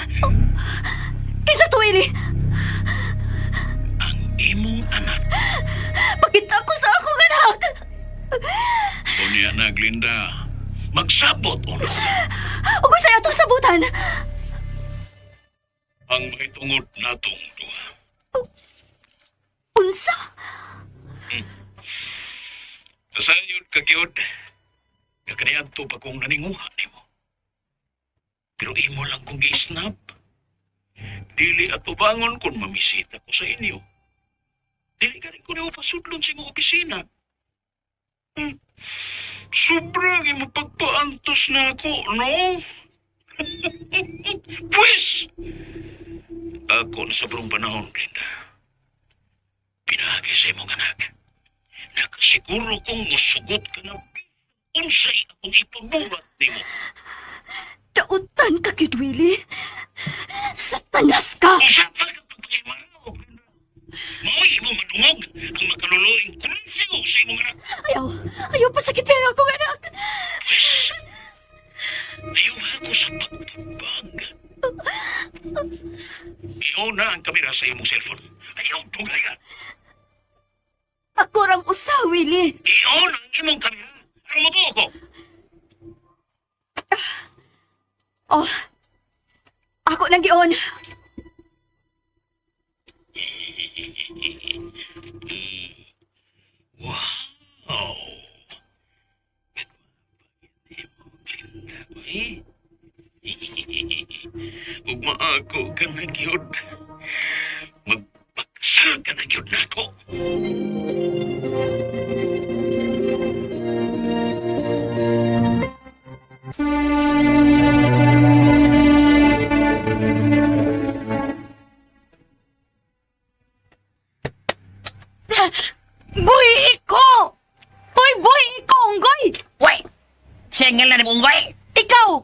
Kinsa to, Willie? Ang imong anak. Pakita ko sa akong anak. Unya na, Glinda. Magsabot o na. Ug unsay atong sabutan? Ang mahitungod natong duha. Unsa? Nasayod ka gyud. Nga kaniadto pa kong naninguha nimo. Pero imo lang kong gi-snap. Dili atubangon kung mamisita ko sa inyo. Dili ka rin ko nimo pasudlon sa imong opisina. Sobrang imo pagpaantos na ako, no? Pwes! Ako na sa burong panahon, Linda. Pinagi sa imong anak. Nakasiguro kong musugot ka na unsay akong ipabuhat nimo. Dautan ka gyud, Willie. Satanas ka! Usa pa ka pagpakimaraw, Linda. Mao'y imong madungog ang makaluluing kulisyo sa imong anak. Ayaw, ayaw pasakit ang akong anak. Pwes, ayaw ako sa pagtubag. I-on na ang kamera sa imong cellphone. Ayaw dugayan. Ako rang usa, Willie. I-on ang imong kamera. Ano mo to ako? Oh, ako nang gion. Wow! Eh? Ug maako ka na gyud. Magpaksa ka na gyud nako. Boy, iko! Hoy, boy, iko, unggoy! Uy! Single na ni Unggoy! Ikaw!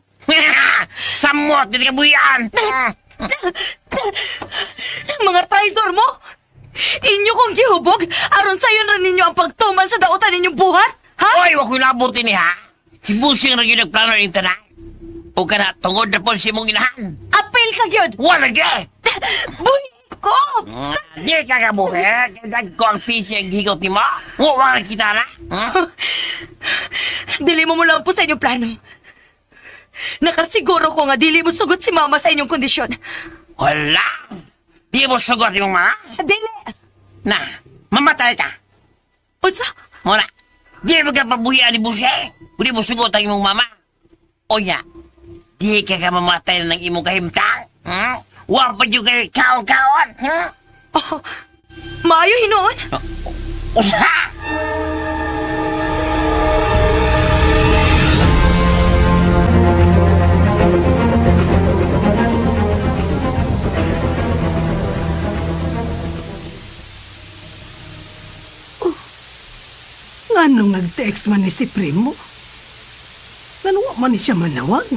Samot din ka buyan! Mga traitor mo! Inyo kong gihubog, aron sayon ra ninyo ang pagtuman sa dautan ninyong buhat? Ha? Oy, wa ko'y labot ini ha! Si Busing ra gyud nagplano ning tanan. O kana tungod na po si imong inahan. Apil ka gyud! Wala gyud! Boy, iko! Di ka kabuhi. Dag ko ang pisi ang gigot nimo. Wa kita na. Hmm? Dili mo mo po sa inyong plano. Nakasiguro ko nga dili mo sugot si mama sa inyong kondisyon. Wala! Di mo sugot yung mga? Dili! Na, mamatay ka. Unsa? Wala. Di mo ka pabuhian ni Busing. Di mo sugot ang imong mama. O nya, di ka ka mamatay ng imong kahimtang. Hmm? Wa pa jud kay kaon-kaon. Hmm? Oh, maayo hinuon. Usa! Nganong nag-text man ni si Primo? Ngano wa man ni siya manawag?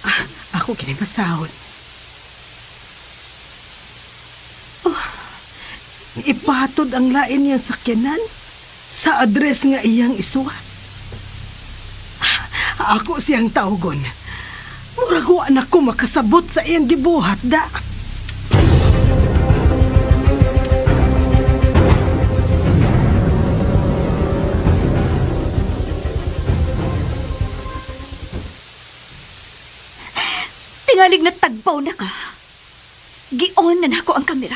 Ah, ako kini basahon. Oh, ipatod ang lain niyang sakyanan sa address nga iyang isuwat. Ah, ako siyang tawgon. Murag wa na ko makasabot sa iyang gibuhat da. Tingalig na tagbaw na ka. Gion na nako ang kamera.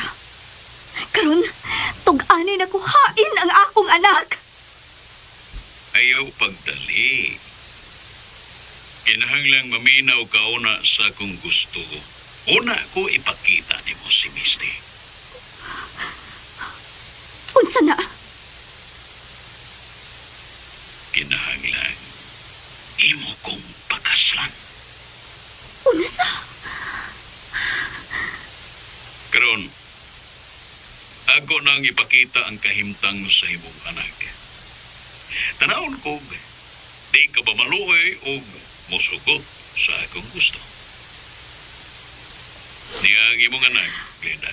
Karon, tug-ani na ko hain ang akong anak. Ayaw pagdali. Kinahanglang maminaw ka una sa akong gusto. Una ko ipakita nimo si Misty. Unsa na? Kinahanglang imo kong pakaslan. Unsa? Karon, ako nang ipakita ang kahimtang sa imong anak. Tanawon ko, di ka ba maluoy og musugot sa akong gusto. Niya ang imong anak, Glenda.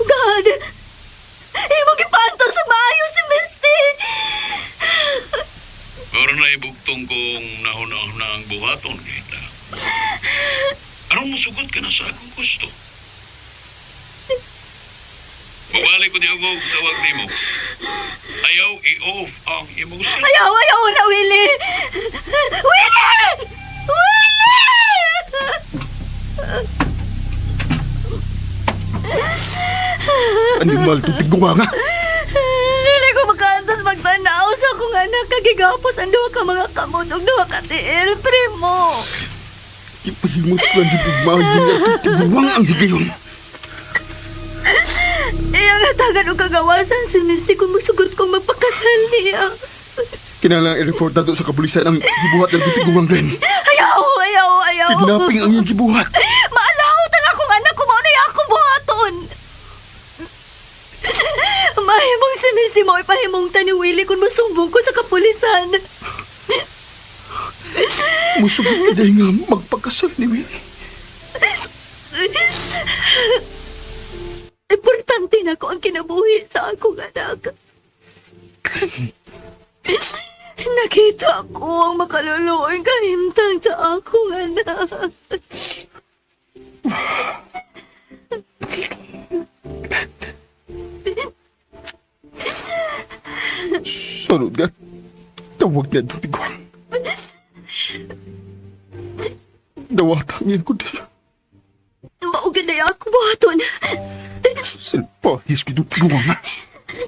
God! Imo gipantos sa maayo si Misty! Pero naibugtong kong nahuna-huna ang buhaton, Glenda. Aron musugot ka na sa akong gusto. Mabalik ko niya og tawag nimo. Ayaw i-off ang imong cellphone. Ayaw, ayaw na, Willie! Willie! Willie! Animal to tiguang nga. Dili ko makaantos magtanaw sa akong anak kagigapos ang duha ka mga kamot ug duha ka tiil, primo. Ipahimos lang yung maayo nga tiguang ang higayon. Iyang hatagan og kagawasan si Misty kung musugot kong magpakasal niya. Kinahanglan i-report na sa kapulisan ang gibuhat ng tiguang, Glenn. Ayaw, ayaw, ayaw. Kidnapping ang iyong gibuhat. Maalahot ang akong anak kung mao na akong buhaton. Mahimong si Misty mo ipahimong ta ni Willie kung masumbong ko sa kapulisan. Musugot ka dahil nga magpakasal ni Willie. Importante na ko ang kinabuhi sa akong anak. Nakita ko ang makaluluoy kahimtang sa akong anak. Sunod ka. Tawag niya itong tiguang. Dawatangin ko diya. Maugad na ako buhaton. Silpahis ko itong tiguang nga.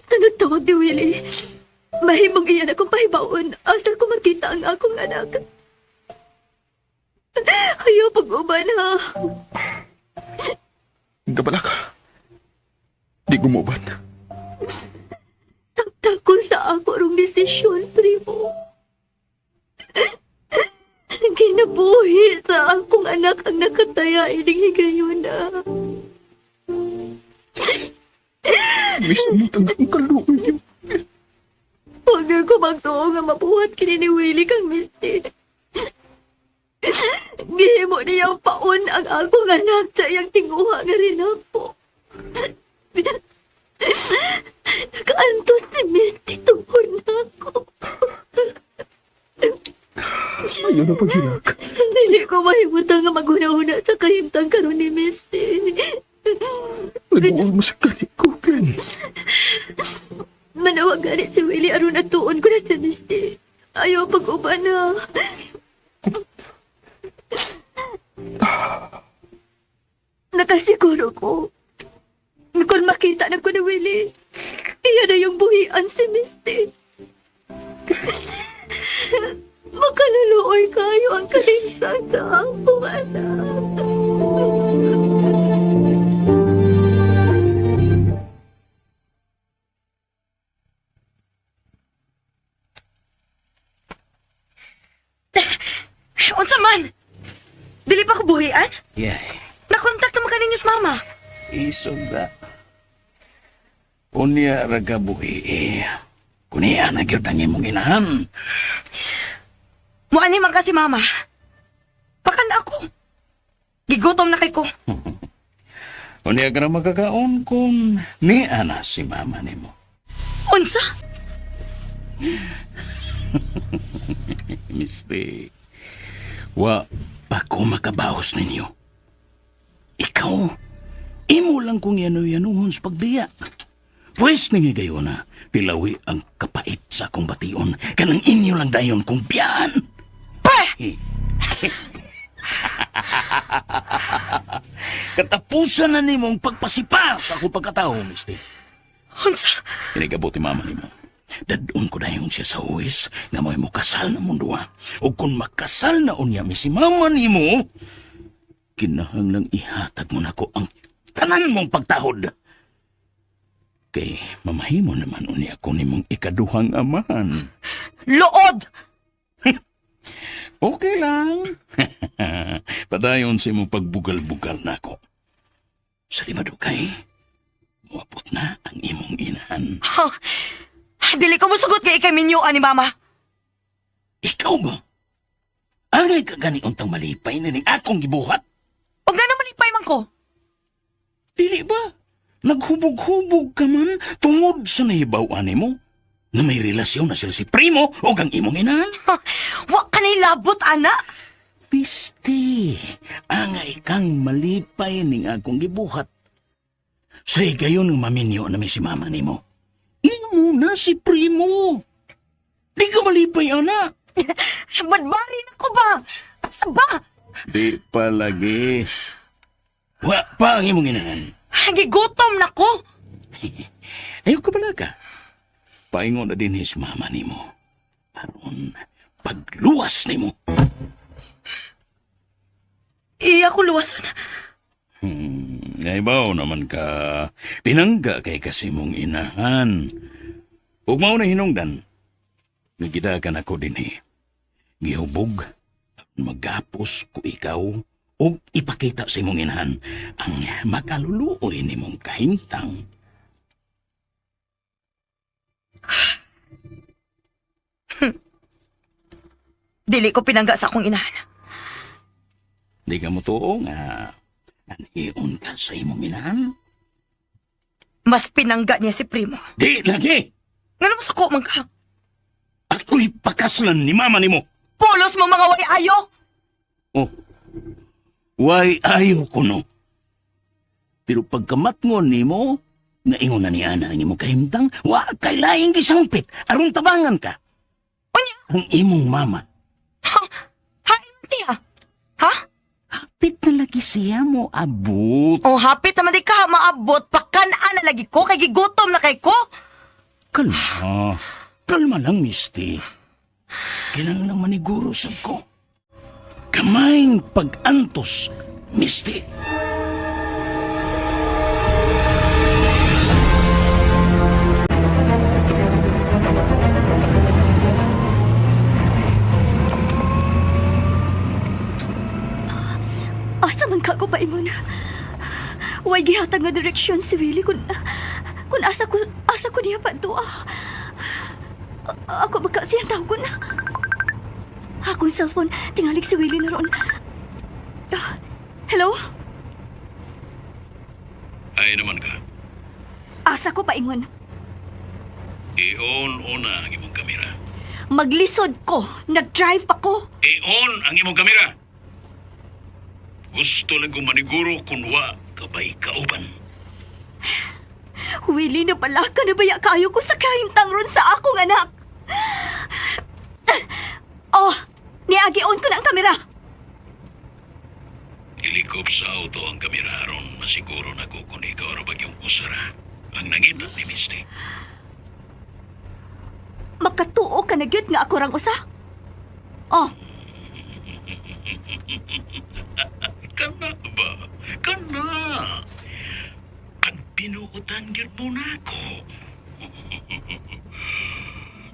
Sunod tawag ni Willie. Mahimong iyan akong pahibaon asa ko makita ang akong anak. Ayaw pag-uban ha. Gabala ka. Di gumuban. Takot sa ako rong desisyon, primo. Kinabuhi sa akong anak ang nakataya ining higayon na. Mismo ang akong kaluoy niyo. Huwag na ko magtuo nga mabuhat kini ni Willie kang Misty. Gihimo niyang paon ang akong anak sa iyang tinguha nga rin ako. Nakaantos si Misty tungkol na ako. Ayaw na paghilak. Dili ko mahimutang nga maghuna-huna sa kahimtang karon ni Misty. Nag-uol mo sa gani ko, Glenn. Manawag gani si Willie aron atuon ko na si Misty. Ayaw pag-uban na. Nakasiguro ko. Kung makita na ko ni Willie, iya na yung buhian si Misty. Makaluluoy kayo ang kahimtang sa akong anak. Unsa man? Dili pa ko buhian? Yeah. Nakontak naman kaninyo sa mama. Isog ba? Unya ra ka buhi eh. Kunia na gyud ang imong inahan. Muani man kasi mama. Pakan ako. Gigutom na kay ko. Unya ka ra makakaon kung niya na si mama nimo. Unsa? Misty, wa pa ko makabaos ninyo. Ikaw, imo lang kong yano-yanuhon sa pagbiya. Pwes ningi gayon na, tilawi ang kapait sa akong bation, kanang inyo lang dayon kong biyaan. Katapusan na nimong pagpasipa sa akong pagkatao, Misty. Unsa? Kinigabot ni mama nimo. Dadun ko dayon siya sa huwis nga mo'y mukasal na mundo ha. O kung makasal na unya mi si mama nimo, kinahanglang ihatag mo nako ang tanan mong pagtahod. Kay mamahimo naman unya ko nimong ikaduhang amahan. Lood! Okay lang. Padayon sa imong pagbugal-bugal nako. Sa limadukay, muabot na ang imong inahan. Ha? Dili ko musugot kay ikay minyuan ni mama. Ikaw ba? Angay ka gani untang malipay na ning akong gibuhat? Og na malipay man ko. Dili ba? Naghubog-hubog ka man tungod sa nahibaw-an nimo na may relasyon na sila si Primo o ang imong inahan. Ha? Wa ka na labot, ana. Pisti, angay kang malipay ning akong gibuhat. Sa higayon ng maminyo na may si mama nimo. Imo na si Primo. Di ka malipay, ana. Badbari na ko ba? Asa ba? Di palagi. Wa pa ang imong inahan. Gigutom na ko. Ayaw ka pala ka. Paingon na din his mama nimo. Aron pagluwas nimo. Iya ko luwason. Naibaw naman ka. Pinangga kay kasi mong inahan. Ug mao na hinungdan. Nagidagan ako din eh. Gihubog, magapos ko ikaw ug ipakita sa imong inahan ang makaluluoy nimong kahimtang. Dili ko pinangga sa akong inahan. Di ka mo tuo nga anhion ka sa imong inahan. Mas pinangga niya si Primo. Di lagi! Ngano mo suko man ka? Ako'y pakaslan ni mama nimo. Pulos mo mga way ayo! Oh, why ayaw ko no? Pero pagkamatngon nimo, naingon na ni Ana ang imong kahimtang, wa kay laing gisangpit, aron tabangan ka. Unya! Ang imong mama. Ha? Hain tiya? Ha? Hapit na lagi siya mo, abot. Oh, hapit naman di ka maabot. Pakan-an na lagi ko, kay gigutom na kay ko. Kalma. Kalma lang, misti. Kailangan lang maniguro sab ko. Kamayng pag-antos, misti. Asa man ka ko paingon? Way gihatag nga direksyon si Willie kun asa ko niya padua. Ako baka siya tawgon na. Akong cellphone, tingalig si Willie na roon. Ah, hello? Ay naman ka. Asa ko paingon? I-on una ang imong kamera. Maglisod ko, nag-drive pa ko. I-on ang imong kamera. Gusto lang kong maniguro kung wa kabay kauban. Willie, na pala ka na baya kayo ko sa kahimtang ron sa akong anak. Oh, niagi-on ko na ang kamera. Ilikop sa auto ang kamera aron masiguro na ko kung ikaw ra bagyong usara. Ang nangita ni Misty. Makatuo ka na gyud nga ako rang usa. Oh, Kana ba? Kana! Pag pinuutan gyud mo na ako.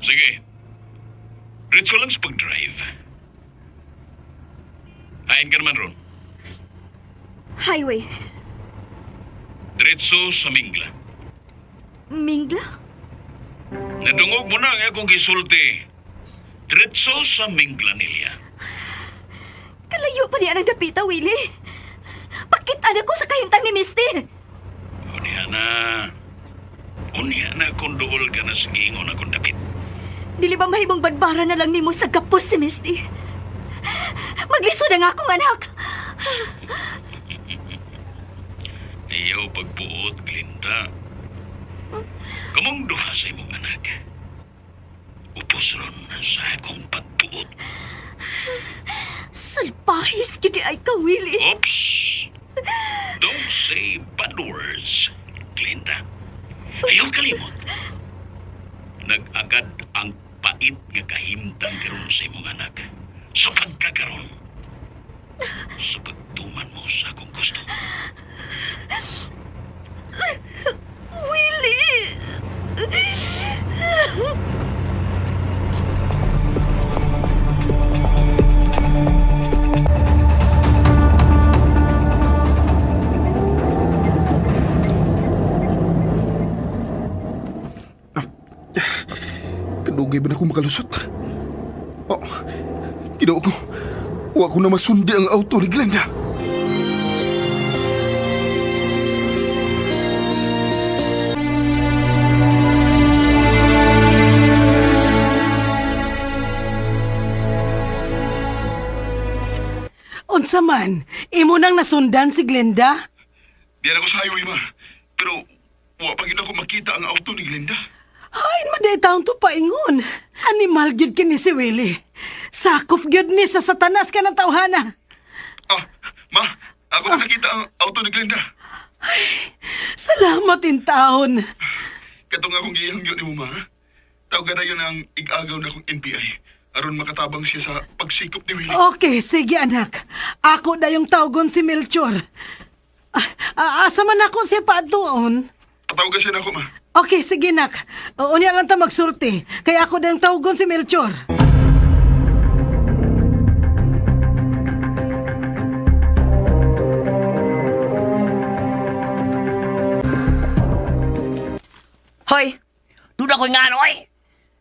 Sige. Diretso lang sa pag-drive. Ayon ka naman ron. highway. Diretso sa Mingla. Mingla? Nadungog mo na ang akong gisulti. Diretso sa Mingla nilya. Kalayo pa niya ng dapita, Willie. Pakit-an ako sa kahimtang ni Misty. Unya na. Unya na kung duol ka na sa giingon akong dapit. Dili ba mahimong badbara na lang nimo sa gapos si Misty? Maglisod ang akong anak. Ayaw pagbuot, Glinda. Kamong duha sa imong anak. Upos ron sa akong pagbuot. Salpahis gid ay ka, Willie. Oops! Don't say bad words, Glenda. Ayaw kalimot. Nag-agad ang pait nga kahimtang karon sa imong anak. Sa pagkakaron. Sa pagtuman mo sa akong gusto. Willie! Kadugay ba na akong makalusot? Oh, Ginoo ko. Wa ko na masundi ang auto ni Glenda. Unsa man, imo nang nasundan si Glenda? Diyan ako sa highway, ma. Pero wa pa gyud ako makita ang auto ni Glenda. Hain man day taon to paingon. Animal gyud kini si Willie. Sakop gyud ni sa satanas ka ng tawhana. Ah, ma, ako na nakita ang auto ni Glenda. Salamat in taon. Katong akong gihangyo ni mo, ma. Tawag na yun ang igagaw na akong NBI. Aron makatabang siya sa pagsikop ni Willie. Okay, sige anak. Ako na yung tawgon si Melchor. Asa man ako siya paadtuon? Patawagan siya na ako, ma. Okay, sige nak. Unya lang ta magsulti. Kaya ako na yung tawgon si Melchor. Hoy, Duda ko nga ano, oy.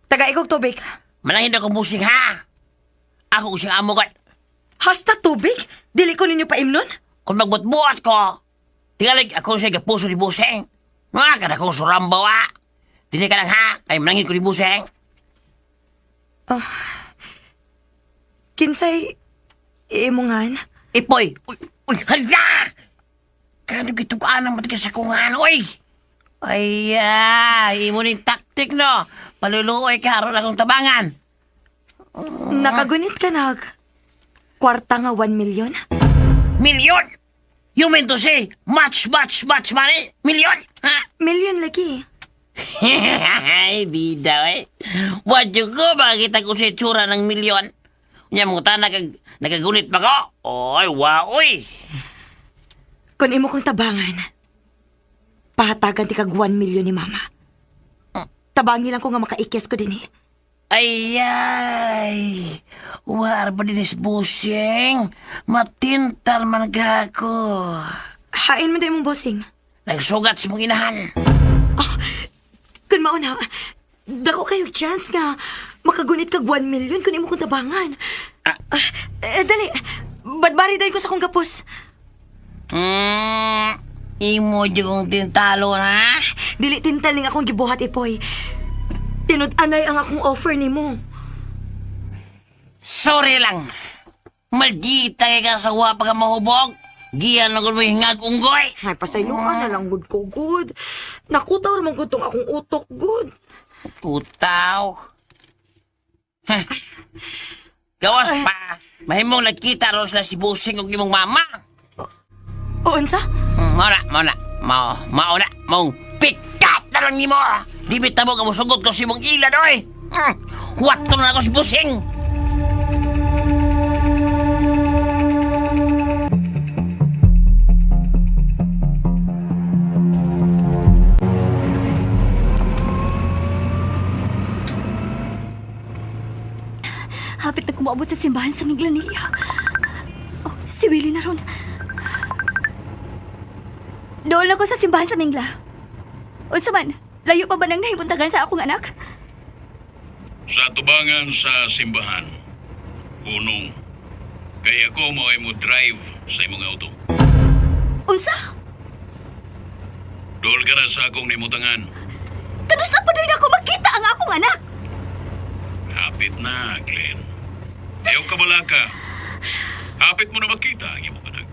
taga ikog tubig. Malangin ako busing, ha? Ako using amo ko. Hasta tubig? Dili ko ninyo paimnon? Kung magbutbuat ko, tingalig ako sa puso ni busing. Nga ka na kong surambaw, ha? Dili ka lang, ha? Kay malangin ko ni busing. Kinsay imungan? Ipoy! Uy, uy, hala! Kano gitugaan ang matigas sa kungan, uy! Ay, imo ning taktik, no? Paluluoy ka, aron akong tabangan. Nakagunit ka nag kwarta nga 1 million? Milyon! You mean to say, much, much, much money? Milyon? Ha? Million lagi. Ay, bida, eh. What you go, makikita ko sa itsura ng milyon. Nya mo ta, nagagunit pa ko? Oy, wow, oy. Kung imo kong tabangan, pahatagan ti kag 1 million ni mama. Tabangi lang ko nga makaikes ko din eh. Ay, ay. War pa din is busing. Matintal man ka ako. Hain man mong bossing. Nagsugat sa mong inahan. Kun mauna, dako kayo chance nga makagunit kag 1 million kung imo kong tabangan. Ah, eh, dali, badbari dahil ko sa kong gapos. Imo di kong tintalo na. Dili tintal ning akong gibuhat ipoy. Tinud-anay ang akong offer nimo. Sorry lang. Maldita kay ka sa wapa ka mahubog. Giyan na mo hingag unggoy. Ay, pasayloan na lang gud ko, good. Nakutaw raman gud tong akong utok, good. Tutaw. Heh. Gawas pa. Mahimong nagkita ron sila si Busing ug imong mama. O, unsa? Mao na, mao na. Mao, mao na. Mao, pikat na lang nimo. Di bitabo ka mosugot ko si imong ilad, oy. Huwat ko na ako si Busing. Hapit na kumaabot sa simbahan sa Minglanilla. Oh, si Willie na ron. Doon ako sa simbahan sa Mingla. Unsa man, layo pa ba nang nahimuntagan sa akong anak? Sa tubangan sa simbahan, punong, kaya ako mo ay mo drive sa imong auto. Unsa? Dool ka na sa akong nimutangan. Kadusa pa din ako makita ang akong anak? Hapit na, Glenn. Ayaw ka balaka. Hapit mo na makita ang imong anak.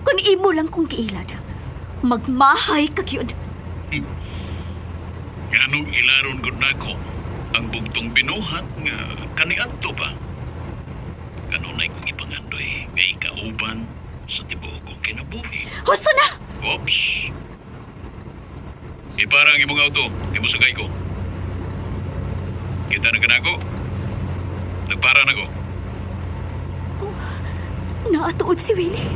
Kung imo lang kong giilad, magmahay ka gyud. Nganong ilaron gud nako ang bugtong binuhat nga kaniadto pa. Kanunay kong ipangandoy nga ikauban sa tibuok kong kinabuhi. Husto na! Oops. Ipara ang imong auto, imusugay ko. Kita na ka na ako. Nagpara na ko. Naatuod si Willie.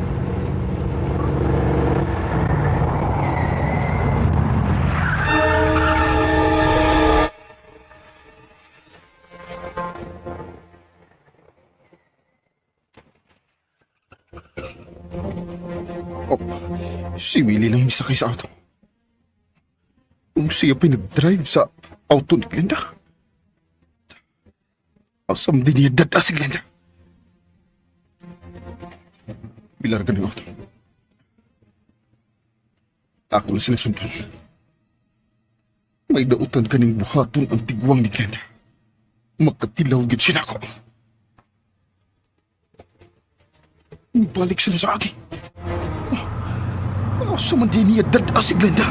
Oh, si Willie lang misakay sa auto. Kung siya pinag-drive sa auto ni Glenda. Asam din niya dada si Glenda. Bilarga ng auto. Ako na sila sundan. May dautan kaning buhaton ang tigwang ni Glenda. Makatilaw gid siya nako. Balik sila sa akin. Asa man din niya dada si Glenda?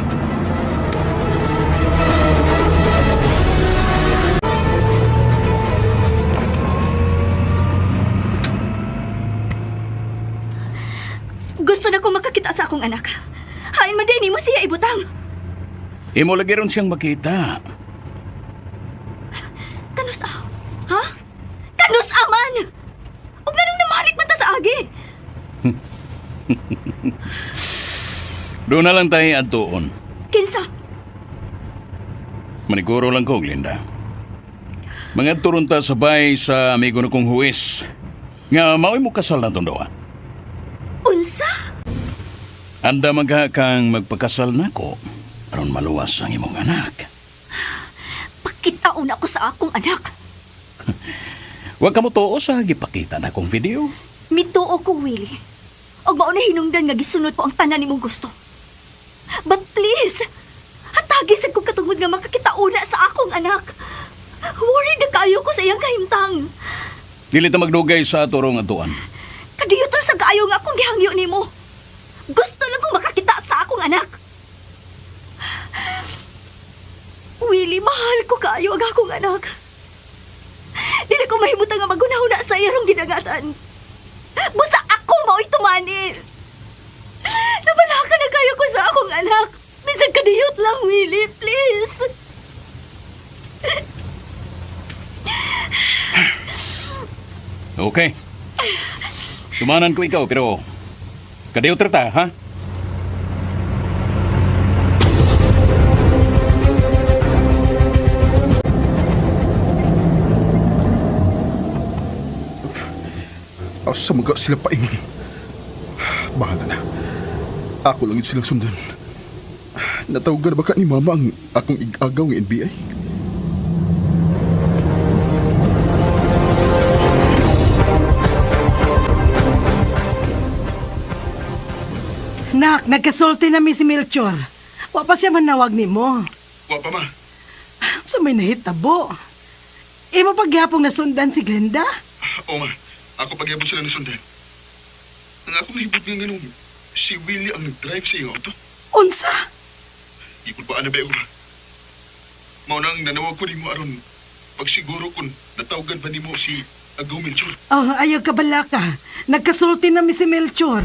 Gusto na ko makakita sa akong anak. Hain man din mo siya ibutang. Imo lagi ron siyang makita. Kanus a? Ha? Kanus aman! Ug nganong namalik man ta sa agi? Doon na lang tayo adtuon. Kinsa? Maniguro lang ko, Glinda. Mga turon ta sabay sa amigo na kong huwis. Nga mao'y mo kasal na itong doa. Unsa? Anda man ka kang magpakasal nako aron maluwas ang imong anak. Pakitaon ako sa akong anak. Huwag ka mo tuo sa gipakita na kong video. Mituo ko, Willie. Og mao na hinungdan nga gisunod ko ang tanan nimong gusto. But please, hatagi sa kong katungod nga makakitauna sa akong anak. Worried na kayo ko sa iyang kahimtang. Dili ta magdugay sa atorong atuan. Kadiyot sa kaayo nga akong gihangyo nimo. Gusto lang kong makakita sa akong anak. Willie, mahal ko kaayo ang akong anak. Dili ko mahimutang nga magunahuna sa iyang gidagatan. Basta ako mao'y tumanil. Nabalaka na kayo ko sa akong anak. Bisan kadiyot lang, Willie, please. Okay. Tumanan ko ikaw pero kadiyot ra ta, ha? Asa maga sila paingon. Bahala na. Ako lang yun silang sundan. Natawagan na ba ka ni Mama ang akong igagaw ng NBI? Nak, nagkasulti na mi si Melchor. Wa pa siya manawag nimo. Wa pa, ma. So may nahitabo. Imo pagyapong nasundan si Glenda? Oo, ma. Ako pagyabot sila nasundan. Ang akong nahibot nga ganun, si Willie ang nag-drive sa iyong auto. Unsa? Ikulpaan na ba ma? Mao nang nanawag ko nimo aron pagsiguro kung natawagan ba nimo si Agaw Melchor. Oh, ayaw ka balaka. Nagkasulti na mi si Melchor.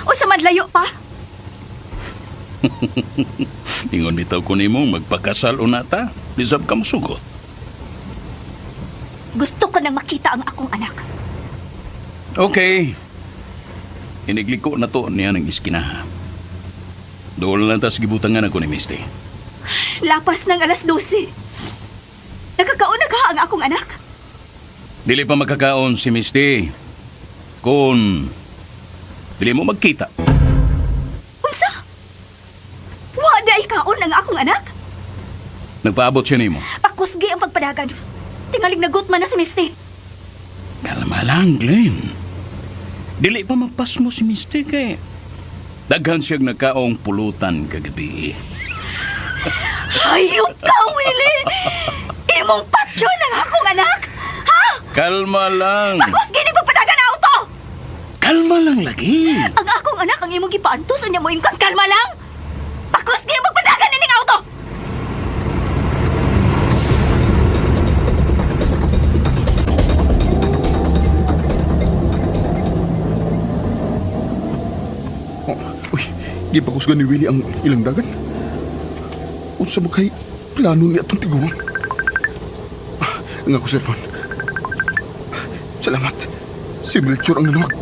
O sa madlayo pa? Ingon bitaw ko nimo magpakasal una ta. Bisab ka mosugot. Gusto ko nang makita ang akong anak. Okay. Inigliko na to niya ng iskina. Doon lang tas gibutangan ako ni Misty. Lapas ng 12:00. Nakakaon na ka ang akong anak? Dili pa makakaon si Misty. Kung dili mo magkita. Unsa? Wa na ikaon ang akong anak? Nagpaabot siya nimo. Pakusgi ang pagpadagan. Tingaling nagutman na si Misty. Kalma lang, Glenn. Dili pa mapasmo si Misty kay daghan siyang nakaong pulutan kagabi. Hayop ka, Willie! Imong patsyon ang akong anak! Ha? Kalma lang. Pakusgi ni pagpadagan na auto! Kalma lang lagi. Ang akong anak ang imong gipaantos unya mo ingkon kalma lang. Pakos niya magpadagan ining auto. Oh, uy, gipakusgan ni Willie ang ilang dagan. Unsa ba kay plano niya atong tiguan? Ah, ang ako cellphone. Salamat. Si Melchor ang nanawag.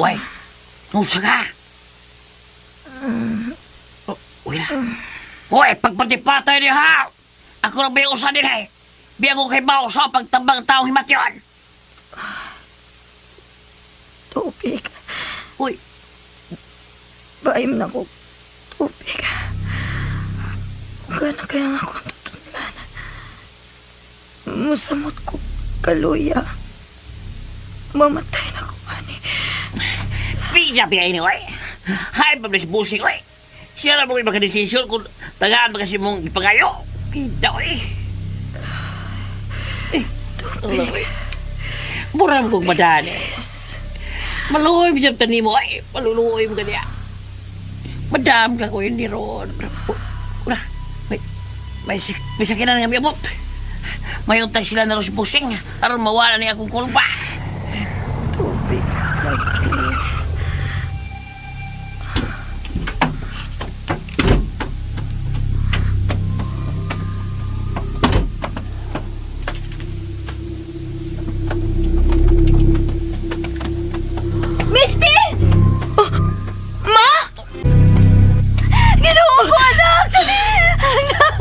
Uy, nusa ka. Oh, uy na. Uy, pagpatipatay niya ha! Ako na ba yung usa din eh? Biyag ko kay Bao sa pagtambang taong himatyon. Tubig. Uy, Baim na ko. Tubig. Uga na kaya nga akong tutudlan. Musamot ko kaluya. Mamatay na ko, ani. pizza pinay ni, uy. Hay, pablis busing, uy. Siya na mo kayo makadesisyon kung tagaan ba kasi mong ipangayo. Kita, uy. Eh, Tubig. Mura mo kong madaan eh. Maluoy mo dyan tani mo, ay. Maluluoy mo kaniya. Madam ka ko yun ni Ron. Una, may sakinan nga miabot. May utang sila na ros busing. Aron mawala niya akong kulpa. Tubig. Lagi. Misty! Oh, Ma! Ginoo ko anak! Anak!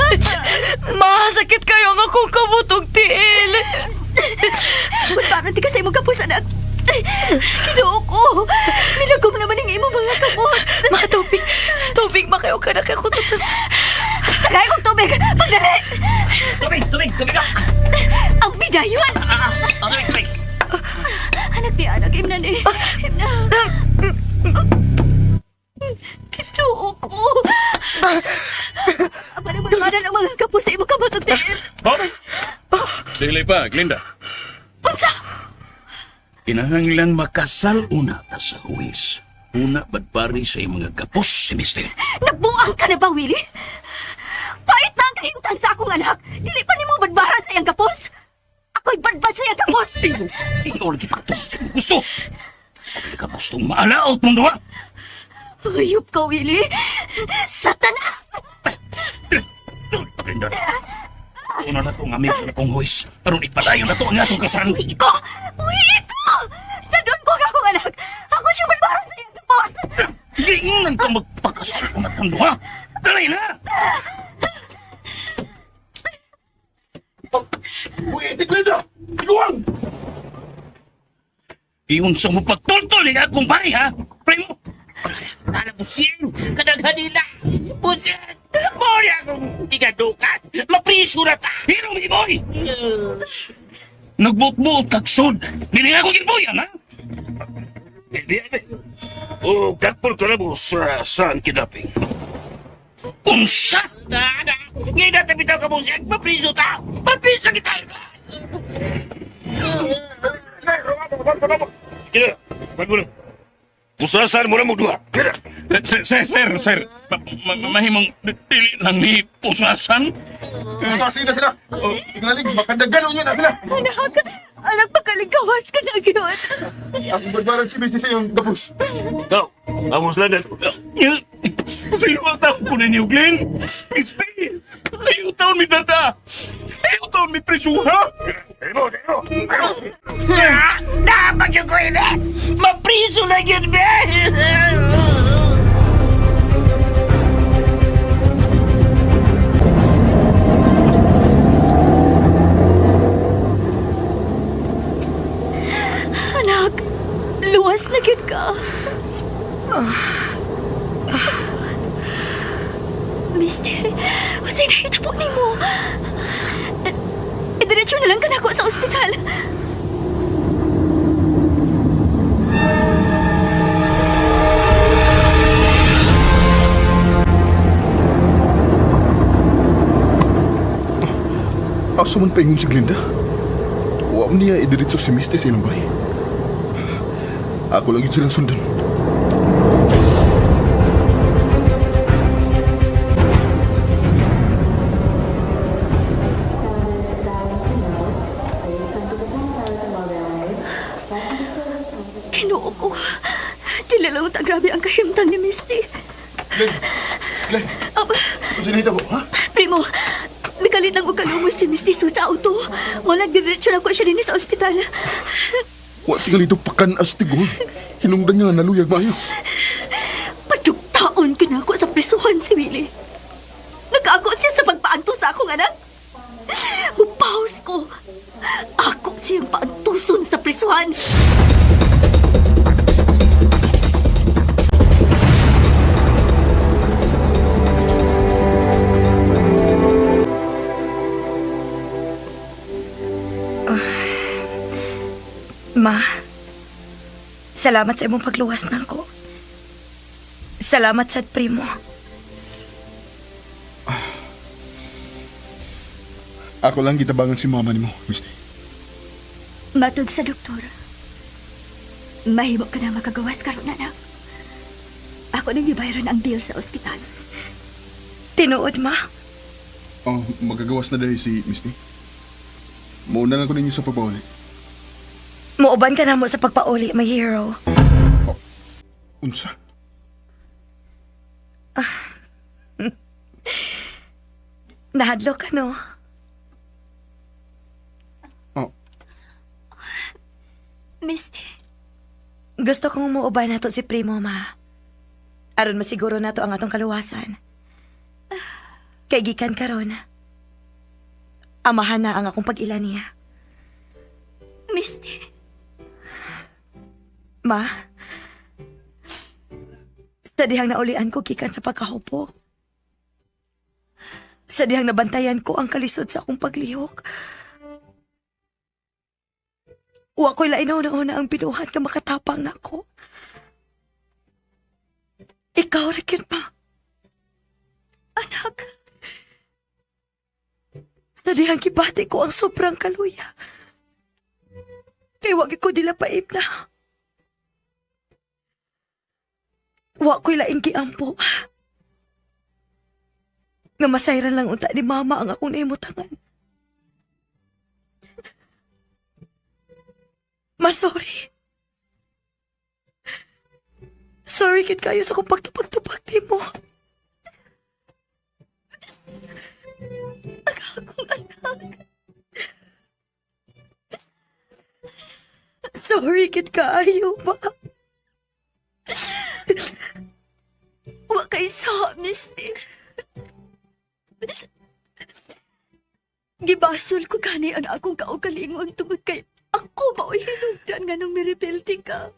Ma, sakit kayo ang akong kabutog tiil. Kung parang di ka sa imong kapos anak. Ginoo ko. Milagom naman ang imong mga kamot. Ma, tubig. Tubig, ma kayo ka na kaya ko tutudlan. Tagay kong tubig. Pagdali. Tubig, tubig, tubig ka. Ang bidayon. Ah, tubig, tubig. Anak ni anak, imna ni. Imna. Ginoo ko. Aba na mga ang mga kapos sa imong kamot og tiil. Dili pa, Glinda. Unsa? Kinahanglan makasal una ta sa huwis. Una badpari sa iyong mga gapos si Mister. Nagbuang ka na ba, Willie? Pait na ang kahimtang sa akong anak. Dili pa nimo badbaran sa iyang kapos. Ako'y badbad sa iyang kapos. Iyo, iyo lagi pagtos. Gusto. Pagli ka gustong maalaot mong duha. Hayop ka, Willie. Satanas! Glinda. Una na itong amig sa akong huwis. Aron ipadayon na to ang atong kasal. Uy, ko! Uy, ko! Nandun ko ang akong anak. Ako siya badbaran sa iyang kapos. Giingnan ka magpakasal una tang duha. Dali na! Uy, si Glenda! Iguang! Iyon sa mo pagtultol ni akong pari ha? Primo! Ano, busing? Kadaghanila. Busing! Mori akong tigadukan. Mapriso na ta. Hiro mi boy! Nagbuot-buot kag sud. Dili nga ako ginboyan ha? O, gakpol ka na mo sa saan kidnapping. Unsa? Na, na. Ngayon na tabi ka busing. Mapriso ta. Mapriso kita. Kira, wag mo na. Pusasan mo na mo duha. Kira. Sir, sir, sir, sir. Mahimong dili lang ni pusasan. Kasi na sila! Tingalig, makadagan niya na sila! Anak, anak, pagkaligkawas ka na, gyud. Ang barbaran si Mrs. yung gapos. Go. Amos lang na. Sino ang tao ko ninyo, Glenn? Miss P! Ayaw taon mi dada! Ayaw taon mi prisuha! Demo, demo. Dapat yung ko ini. Mapriso na yun, be. Anak, luwas na gyud ka. Misty, unsay nahitabo nimo? Idiretso na lang ka nako sa ospital. Asa man paingon si Glenda? Wa man niya idiretso si Misty sa ilang bahay. Ako lang yun silang sundan. Kinuo ko. Dili lang ta grabe ang kahimtang ni Misty. Glenn! Glenn! Aba, Ano sinahita mo, ha? primo, mikalit lang og kalungoy si Misty sa auto. Mo nagdiretso na ko siya dinhi sa ospital. Wa tingali ito pakanas tigol. Hinungdan nga naluyag maayo. Padugtaon kinako sa prisuhan si Willie. Nakaako siya sa pagpaanto sa akong anak. Mupaus ko. Ako siyang paantuson sa prisuhan. Ma, salamat sa imong pagluwas na ako. Salamat sa primo. Ako lang gitabangan si mama nimo, Misty. Matod sa doktor. Mahimo ka na makagawas karon anak. Ako nang gibayaran ang bill sa ospital. Tinuod, ma. Oh, magagawas na dahil si Misty. Mauna lang ko ninyo sa pagpauli. Muuban ka na mo sa pagpauli, my hero. Unsa? Nahadlok ka, no? Oh, Misty, Gusto kong muuban nato si Primo, ma. Aron masiguro nato ang atong kaluwasan. Kay gikan karon. Amahan na ang akong pag-ila niya. Misty, Ma, sa dihang naulian ko gikan sa pagkahupok. Sa dihang nabantayan ko ang kalisod sa akong paglihok. Wa ko'y lain na ang binuhat nga makatapang nako. Ikaw ra gyud, ma. anak. Sa dihang gibati ko ang sobrang kaluya. Kay wag ko nila paib na. Wa ko'y laing giampo. Nga masayran lang unta ni mama ang akong naimutangan. Ma, sorry. Sorry kit kayo sa kong pagtupag-tupag nimo. Akong anak. Sorry kit kaayo, ma. Wa kay sa, Misty. Gibasol ko gani ang akong kaugalingon tungod kay ako mao'y hinugdan nga nung mirebelde ka.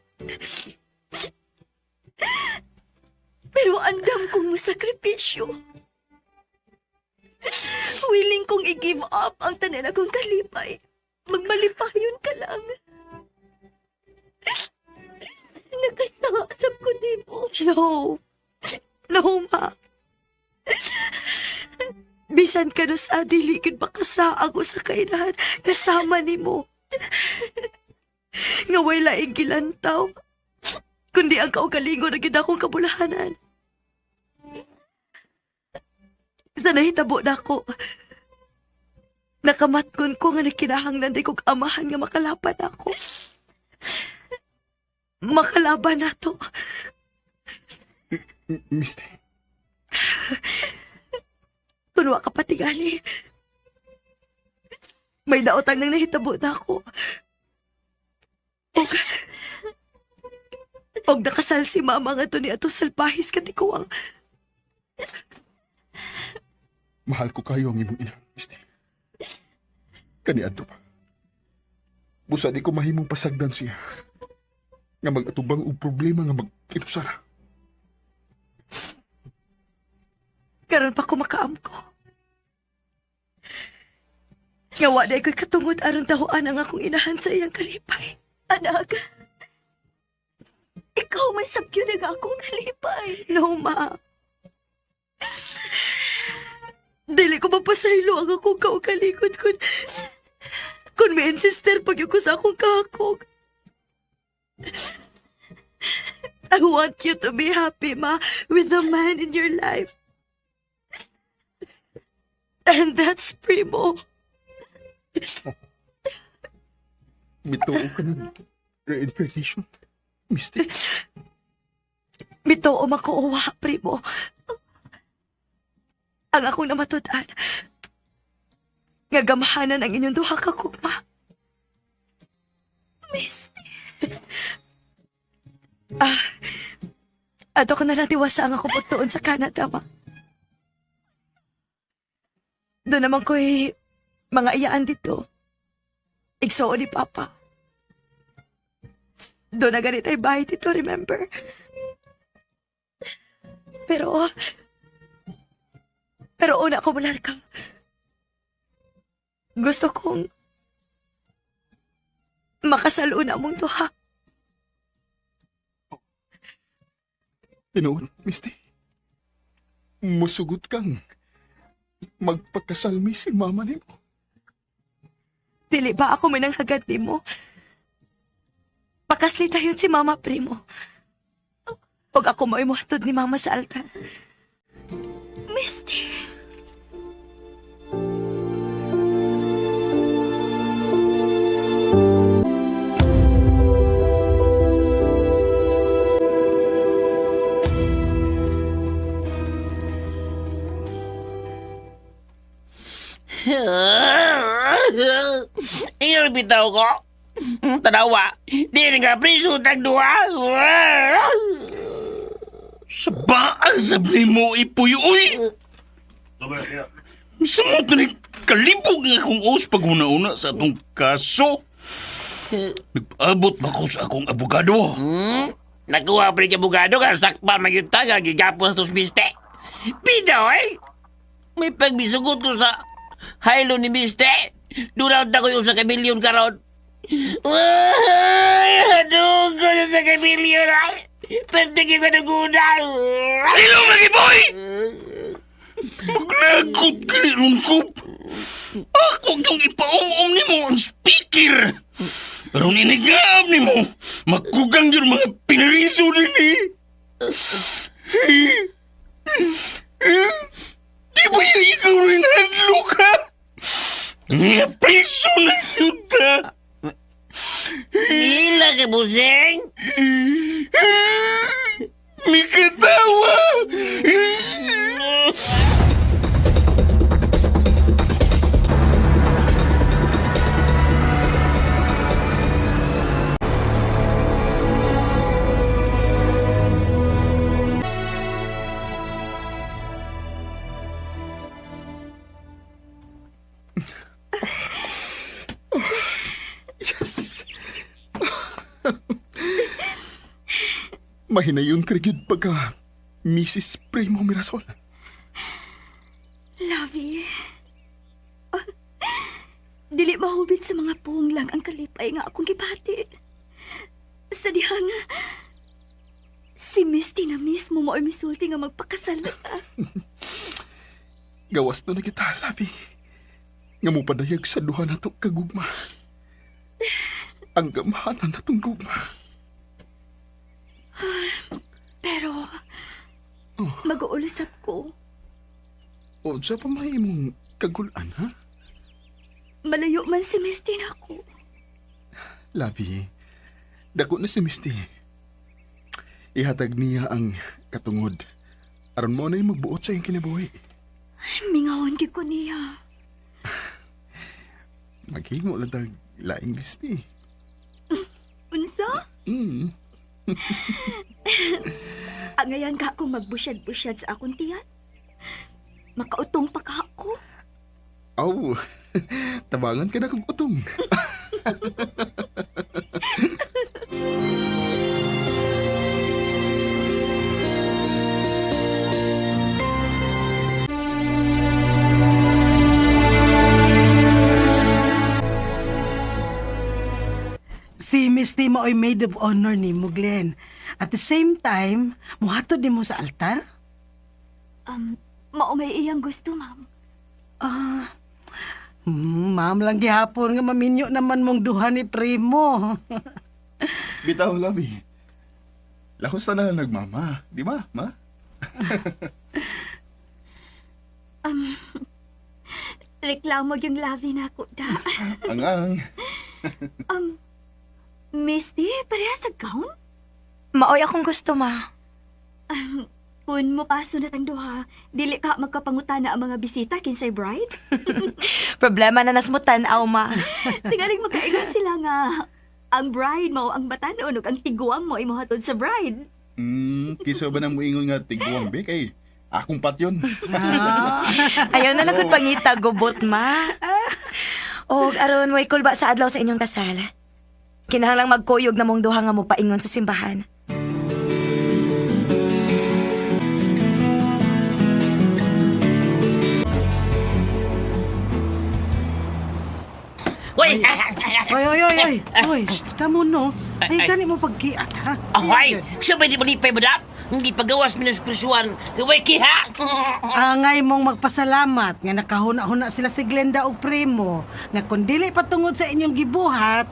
Pero andam kong masakripisyo. Willing kong i-give up ang tanan akong kalipay. Magmalipayon ka lang. Nakasasab ko nimo. No. No, ma. Bisan ka no sa dili gud makasaag o sa kainahan kasama nimo. Nga way laing gilantaw. Kundi ang kaugalingon na gid akong kabulahanan. Sa nahitabo na ako, nakamatkon ko nga nakinahanglan di kog amahan nga makalaban ako. Makalaban na to. Misty. Kunwa ka patigali. May daotang nang nahitabo na ako. Og, og nakasal si mama nga to ni ato salpahis katikuwang. Mahal ko kayo ang imong ina, Misty. Kaniadto pa. Busa di ko mahimong pasagdan siya. Nga mag-atubang og problema nga mag-inusara. Karon pa ko makaam ko. Nga wa day ko'y katungod aron dahuan ang akong inahan sa iyang kalipay. Anak, ikaw may sakyo na akong kalipay. No, ma. Dili ko mapasaylo ang akong kaugalingon kun may insister pag ko sa akong kahakog. I want you to be happy, ma, with the man in your life. And that's Primo. Mituo ka ng reincarnation, Misty. Mituo makuuwa, Primo. Ang akong namatud-an, nga gamahanan ang inyong duha ka kugma. Misty. Ah, ato ko na lang tiwasa ang akong pagtuon sa Canada, ma. Doon naman ko'y mga iyaan dito. Igsuo ni Papa. Doon na ganit ay bahay dito, remember? Pero, pero una ko ka. Gusto kong makasaluna mong duha. Tinuod, Misty. Musugot kang magpakasalmi si mama nimo. Dili ba ako may nanghagad nimo? Pakasli tayo si Mama Primo. Pag ako mo'y muhatod ni Mama sa altar. Misty. Ingon bitaw ko. Tanawa, di na nga priso tag duha. Sabaan sabi mo ipuy, uy! Samot na ni kalibog nga akong os pag una-una sa atong kaso. Nagpaabot ba ko sa akong abogado? Hmm? Nakuha pa rin abogado ka, sakpa magyuta ka, gigapos tos miste. Bitaw eh! May pagbisugot ko sa haylo ni miste. Durawd na ko yung sa kamilyon karon. Ay, adugo na sa kamilyon ay. Pwede ko na guna. Hello, lagi boy! Maglagot ka ni Rungkop. Ako yung ipaum-um ni mo ang speaker. Pero ninigaab ni mo, makugang yun mga pinariso din eh. Di ba yung ikaw rin hadlo ka? Nga preso na yun ta. Hila ka, buseng. Mikatawa! Yes! Mahinayon ka rin pagka Mrs. Primo Mirasol. Lovey. Ah, dili mahubit sa mga puong lang ang kalipay nga akong gibati. Sa dihang, si Misty na mismo mo misulti nga magpakasal na ta. Gawas na na kita, Labi. Nga mo padayag sa duha na to kagugma. Ang gamhanan na tong gugma. Pero, mag-uulisap ko. O, sa pa may imong kagulan, ha? Malayo man si Misty na ako. Labi, dako na si Misty. Ihatag niya ang katungod. Aron mo na yung magbuot sa iyong kinabuhi. Mingawon gid ko niya. Maghimo lang tag laing Misty. Unsa? Mm. Angayan ka akong magbusyad-busyad sa akong tiyan. Makautong pa ka ako. Aw, tabangan ka na kong utong. Si Misty mo ay maid of honor ni mo, Glenn. At the same time, muhatod ni mo sa altar. Mao may iyang gusto, ma'am. Ah, ma'am lang gihapon nga maminyo naman mong duha ni Primo. Bitaw, labi. Lakos na na nagmama. Di ba, ma? Reklamo yung labi na ako, da. Ang ang. Misty, pareha sa gown? Maoy akong gusto, ma. Kung mo paso na tang duha, dili ka magkapangutana ang mga bisita kinsay bride. Problema na nasmutan, aw, ma. Tingaling magkaingon sila nga ang bride mo ang batanon ug ang tiguang mo imo hatod sa bride. Kisa ba nang muingon nga tiguang be kay akong pat yun. Ayaw na lang kung pangita, gubot, ma. Og aron way kulba sa adlaw sa inyong kasal. Kinahanglang magkuyog na mong duha nga mo paingon sa simbahan. Uy! Oy, oy, oy, oy. Oy, shh, kamo no. Ay, gani mo pagkiat, ha? Ahoy! Siya ba di malipay ba dap? Hindi pagawas minuspresuan. Uy, kiha! Angay mong magpasalamat nga nakahuna-huna sila si Glenda og Primo nga kung dili patungod sa inyong gibuhat,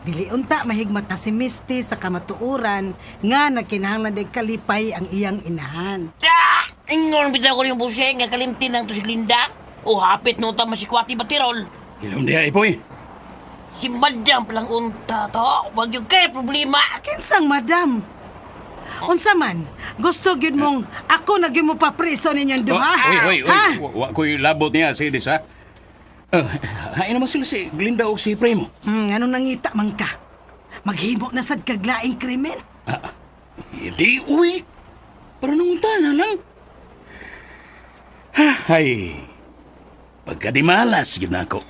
dili unta mahigmata si Misty sa kamatuoran nga nagkinahanglan day kalipay ang iyang inahan. Ah! Ingon bitaw ko yung buseng nga kalimtin lang to si Glinda. O hapit no ta masikwati batirol. Hilom diha, Ipoy. Si Madam palang unta to. Wag yung kay problema. Kinsang madam? Unsa man, gusto gyud mong ako na gyud mo papriso ninyong duha? Oh, Oy, oy, oy. Ha? Wa ko'y labot niya, si Edis, ha? Hain naman sila si Glinda o si Primo. Anong nangita man ka? Maghimo na sad kaglaing krimen? Ah, hindi, uy. Pero nung na lang. Ha, ay, pagkadimalas, yun ako.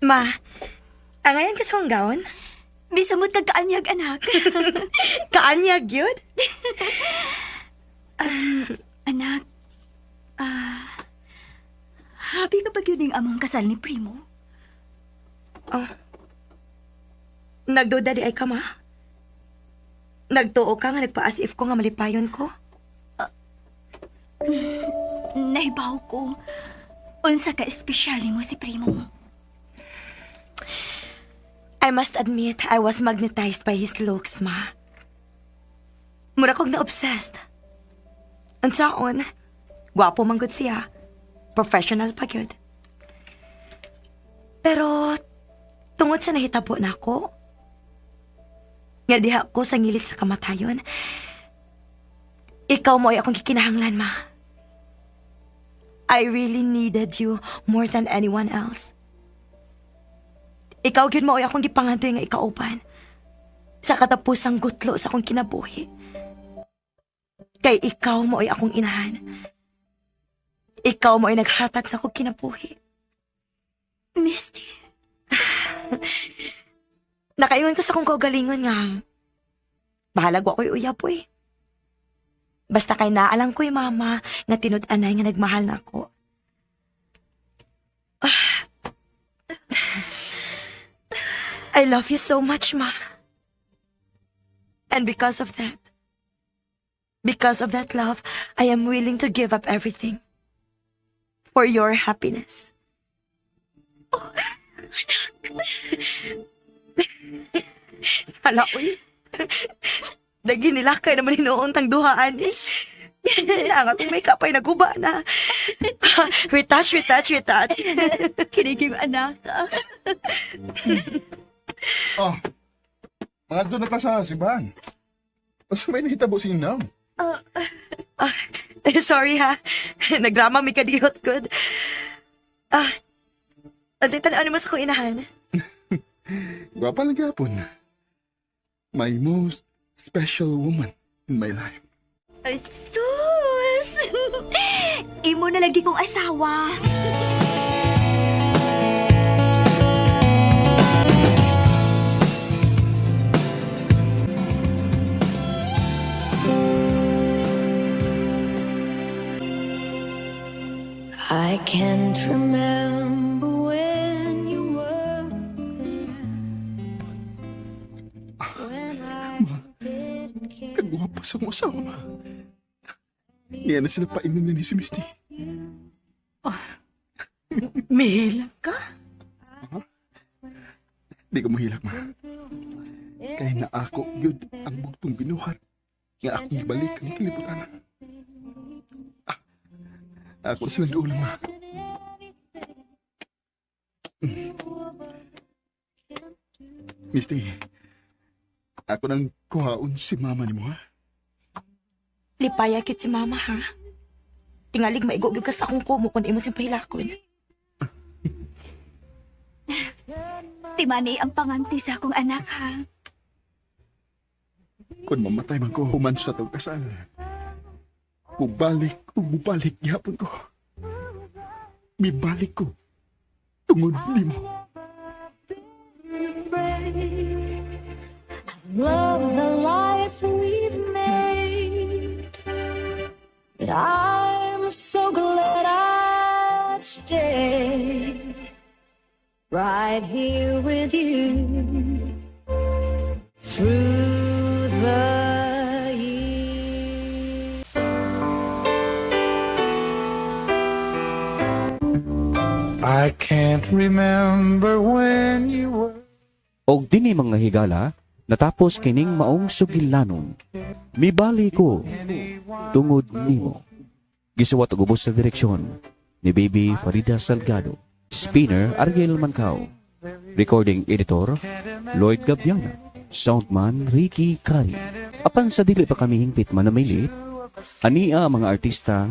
Ma, angayan ka sa akong gown? Bisamot kag kaanyag anak. Kaanyag yun? Anak, happy ka pag yun yung among kasal ni Primo? Nagduda di ay ka, ma. Nagtuo ka nga nagpa-as if ko nga malipayon ko. Nahibaw ko. Unsa ka espesyal mo si Primo. I must admit, I was magnetized by his looks, ma. Mura kog na-obsessed. Unsaon, gwapo man gud siya. Professional pa gyud. Pero, tungod sa nahitabo na ako, nga diha ko sa ngilit sa kamatayon, ikaw mo ay akong gikinahanglan, ma. I really needed you more than anyone else. Ikaw gyud mo ay akong gipangandoy nga ikauban. Sa katapusang gutlo sa akong kinabuhi. Kay ikaw mo ay akong inahan. Ikaw mo ay naghatag na akong kinabuhi. Misty, Nakaingon ko sa akong kaugalingon nga. Bahalag wa ko'y uyab oy. Basta kay naalang ko'y mama nga tinud-anay nga nagmahal na ako. Ah. I love you so much, ma. And because of that love, I am willing to give up everything for your happiness. Hala, uy. Dagi nila kay naman hinuon tang duhaan eh. Ang atong makeup ay naguba na. Retouch, retouch, retouch. Kinig yung anak. Oh, mga doon na ta sa simbahan. Basta may nahitabo sa inyo. Sorry ha. Nagdrama mi kadihot good. Ah, unsay tan-aw nimo sa akong inahan? Gwapa lang gyapon. My most special woman in my life. Ay, sus! Imo na lagi kong asawa. I can't remember when you were there. sa akong asawa, ma. Niya na sila painom na ni si Misty. Mihilak ka? Di ko mahilak, ma. Kay na ako yun ang bugtong binuhat nga akong ibalik ang kalibutan. Ah, ako na silang duol, ma. Misty, ako nang kuhaon si mama ni mo, ha? Lipaya kit si mama, ha? Tingalig maigo gyud ka sa akong kumo kung imo siyang pahilakon. Timani ang panganti sa akong anak, ha? Kung mamatay man ko, human sa tong kasal. Mubalik, mubalik gihapon ko. Mibalik ko. Tungod nimo. Love the life we've made. But I'm so glad I stayed right here with you through the years. I can't remember when you were. Og dinhi, mga higala, natapos kining maong sugilanon. Mibali ko tungod nimo. Gisuwat og ubos sa direksyon ni Baby Farida Salgado. Spinner Ariel Mancao. Recording editor Lloyd Gabiana. Soundman Ricky Cari. Apan sa dili pa kami hingpit manamilit, ania ang mga artista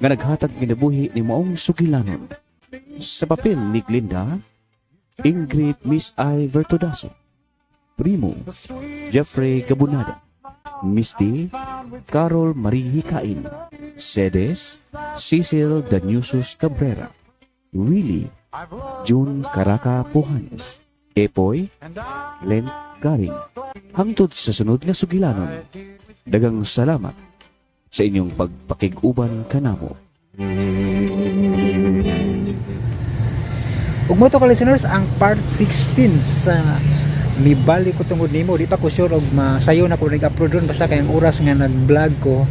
nga naghatag kinabuhi ni maong sugilanon. Sa papel ni Glinda, Ingrid Miss I. Vertodaso. Primo, Jeffrey Gabunada. Misty, Carol Marie Hikain. Sedes, Cecil Danusus Cabrera. Willie, June Caraca Puhanes. Epoy, Len Garing. Hangtod sa sunod nga sugilanon, daghang salamat sa inyong pagpakig-uban kanamo. Ug mo to ka listeners ang part 16 sa Mibalik ko tungod nimo. Di pa ko sure og masayo na ko nag-upload ron, basta kay ang oras nga nag-vlog ko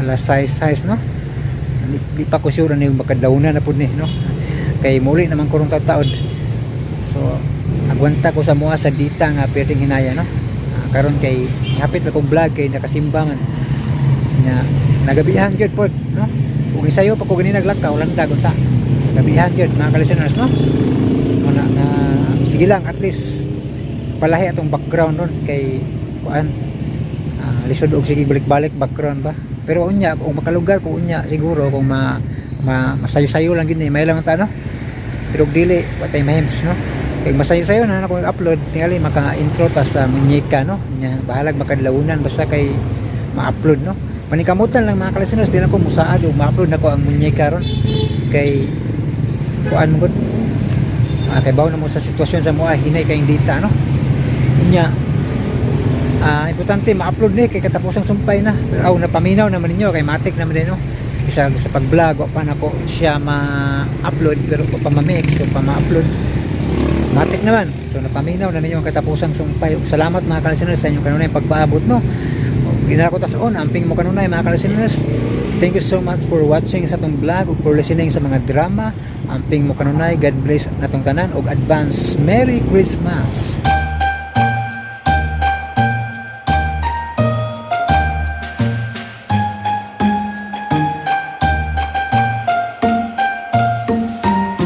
alas 6 6, no? Di pa ko sure ano yung makadawna na pud ni, no? Kay muli naman ko rong taod, so agwanta ko sa mua sa dita nga pwedeng hinaya, no? Ah, karon kay hapit na kong vlog kay nakasimba man na nagabihan gyud pod, no? Kung isayo pa ko gani naglakaw landa unta gabihan gyud, mga ka-listeners, no? Una na sige lang, at least palahi atong background ron kay kuan, lisod og sige balik-balik background ba. Pero unya kung makalugar ko unya siguro kung ma masayo-sayo lang gini may lang ta, no? Pero og dili watay mahims, no? Kay masayo-sayo na ako upload, tingali maka-intro ta sa munyeka, no? Nya bahalag makadlawunan, basta kay ma-upload, no? Panikamutan lang, mga ka-listeners, di lang ko musaad og ma-upload nako ang munyeka ron kay kuan mo gud, kay bawo na mo sa sitwasyon sa mua, hinay kay data, no? Unya importante ma-upload ni kay katapusang sumpay na. Pero aw napaminaw naman ninyo kay matik naman din, no? Isa sa pag-vlog wa pa nako siya ma-upload, pero pa ma-mix o pa ma-upload, matik naman. So napaminaw na ninyo ang katapusang sumpay. Ug salamat, mga ka-listeners, sa inyong kanunay pagpaabot, no? Ginara ko tas-on, amping mo kanunay, mga ka-listeners. Thank you so much for watching sa atong vlog ug for listening sa mga drama. Amping mo kanunay. God bless natong tanan ug advance Merry Christmas.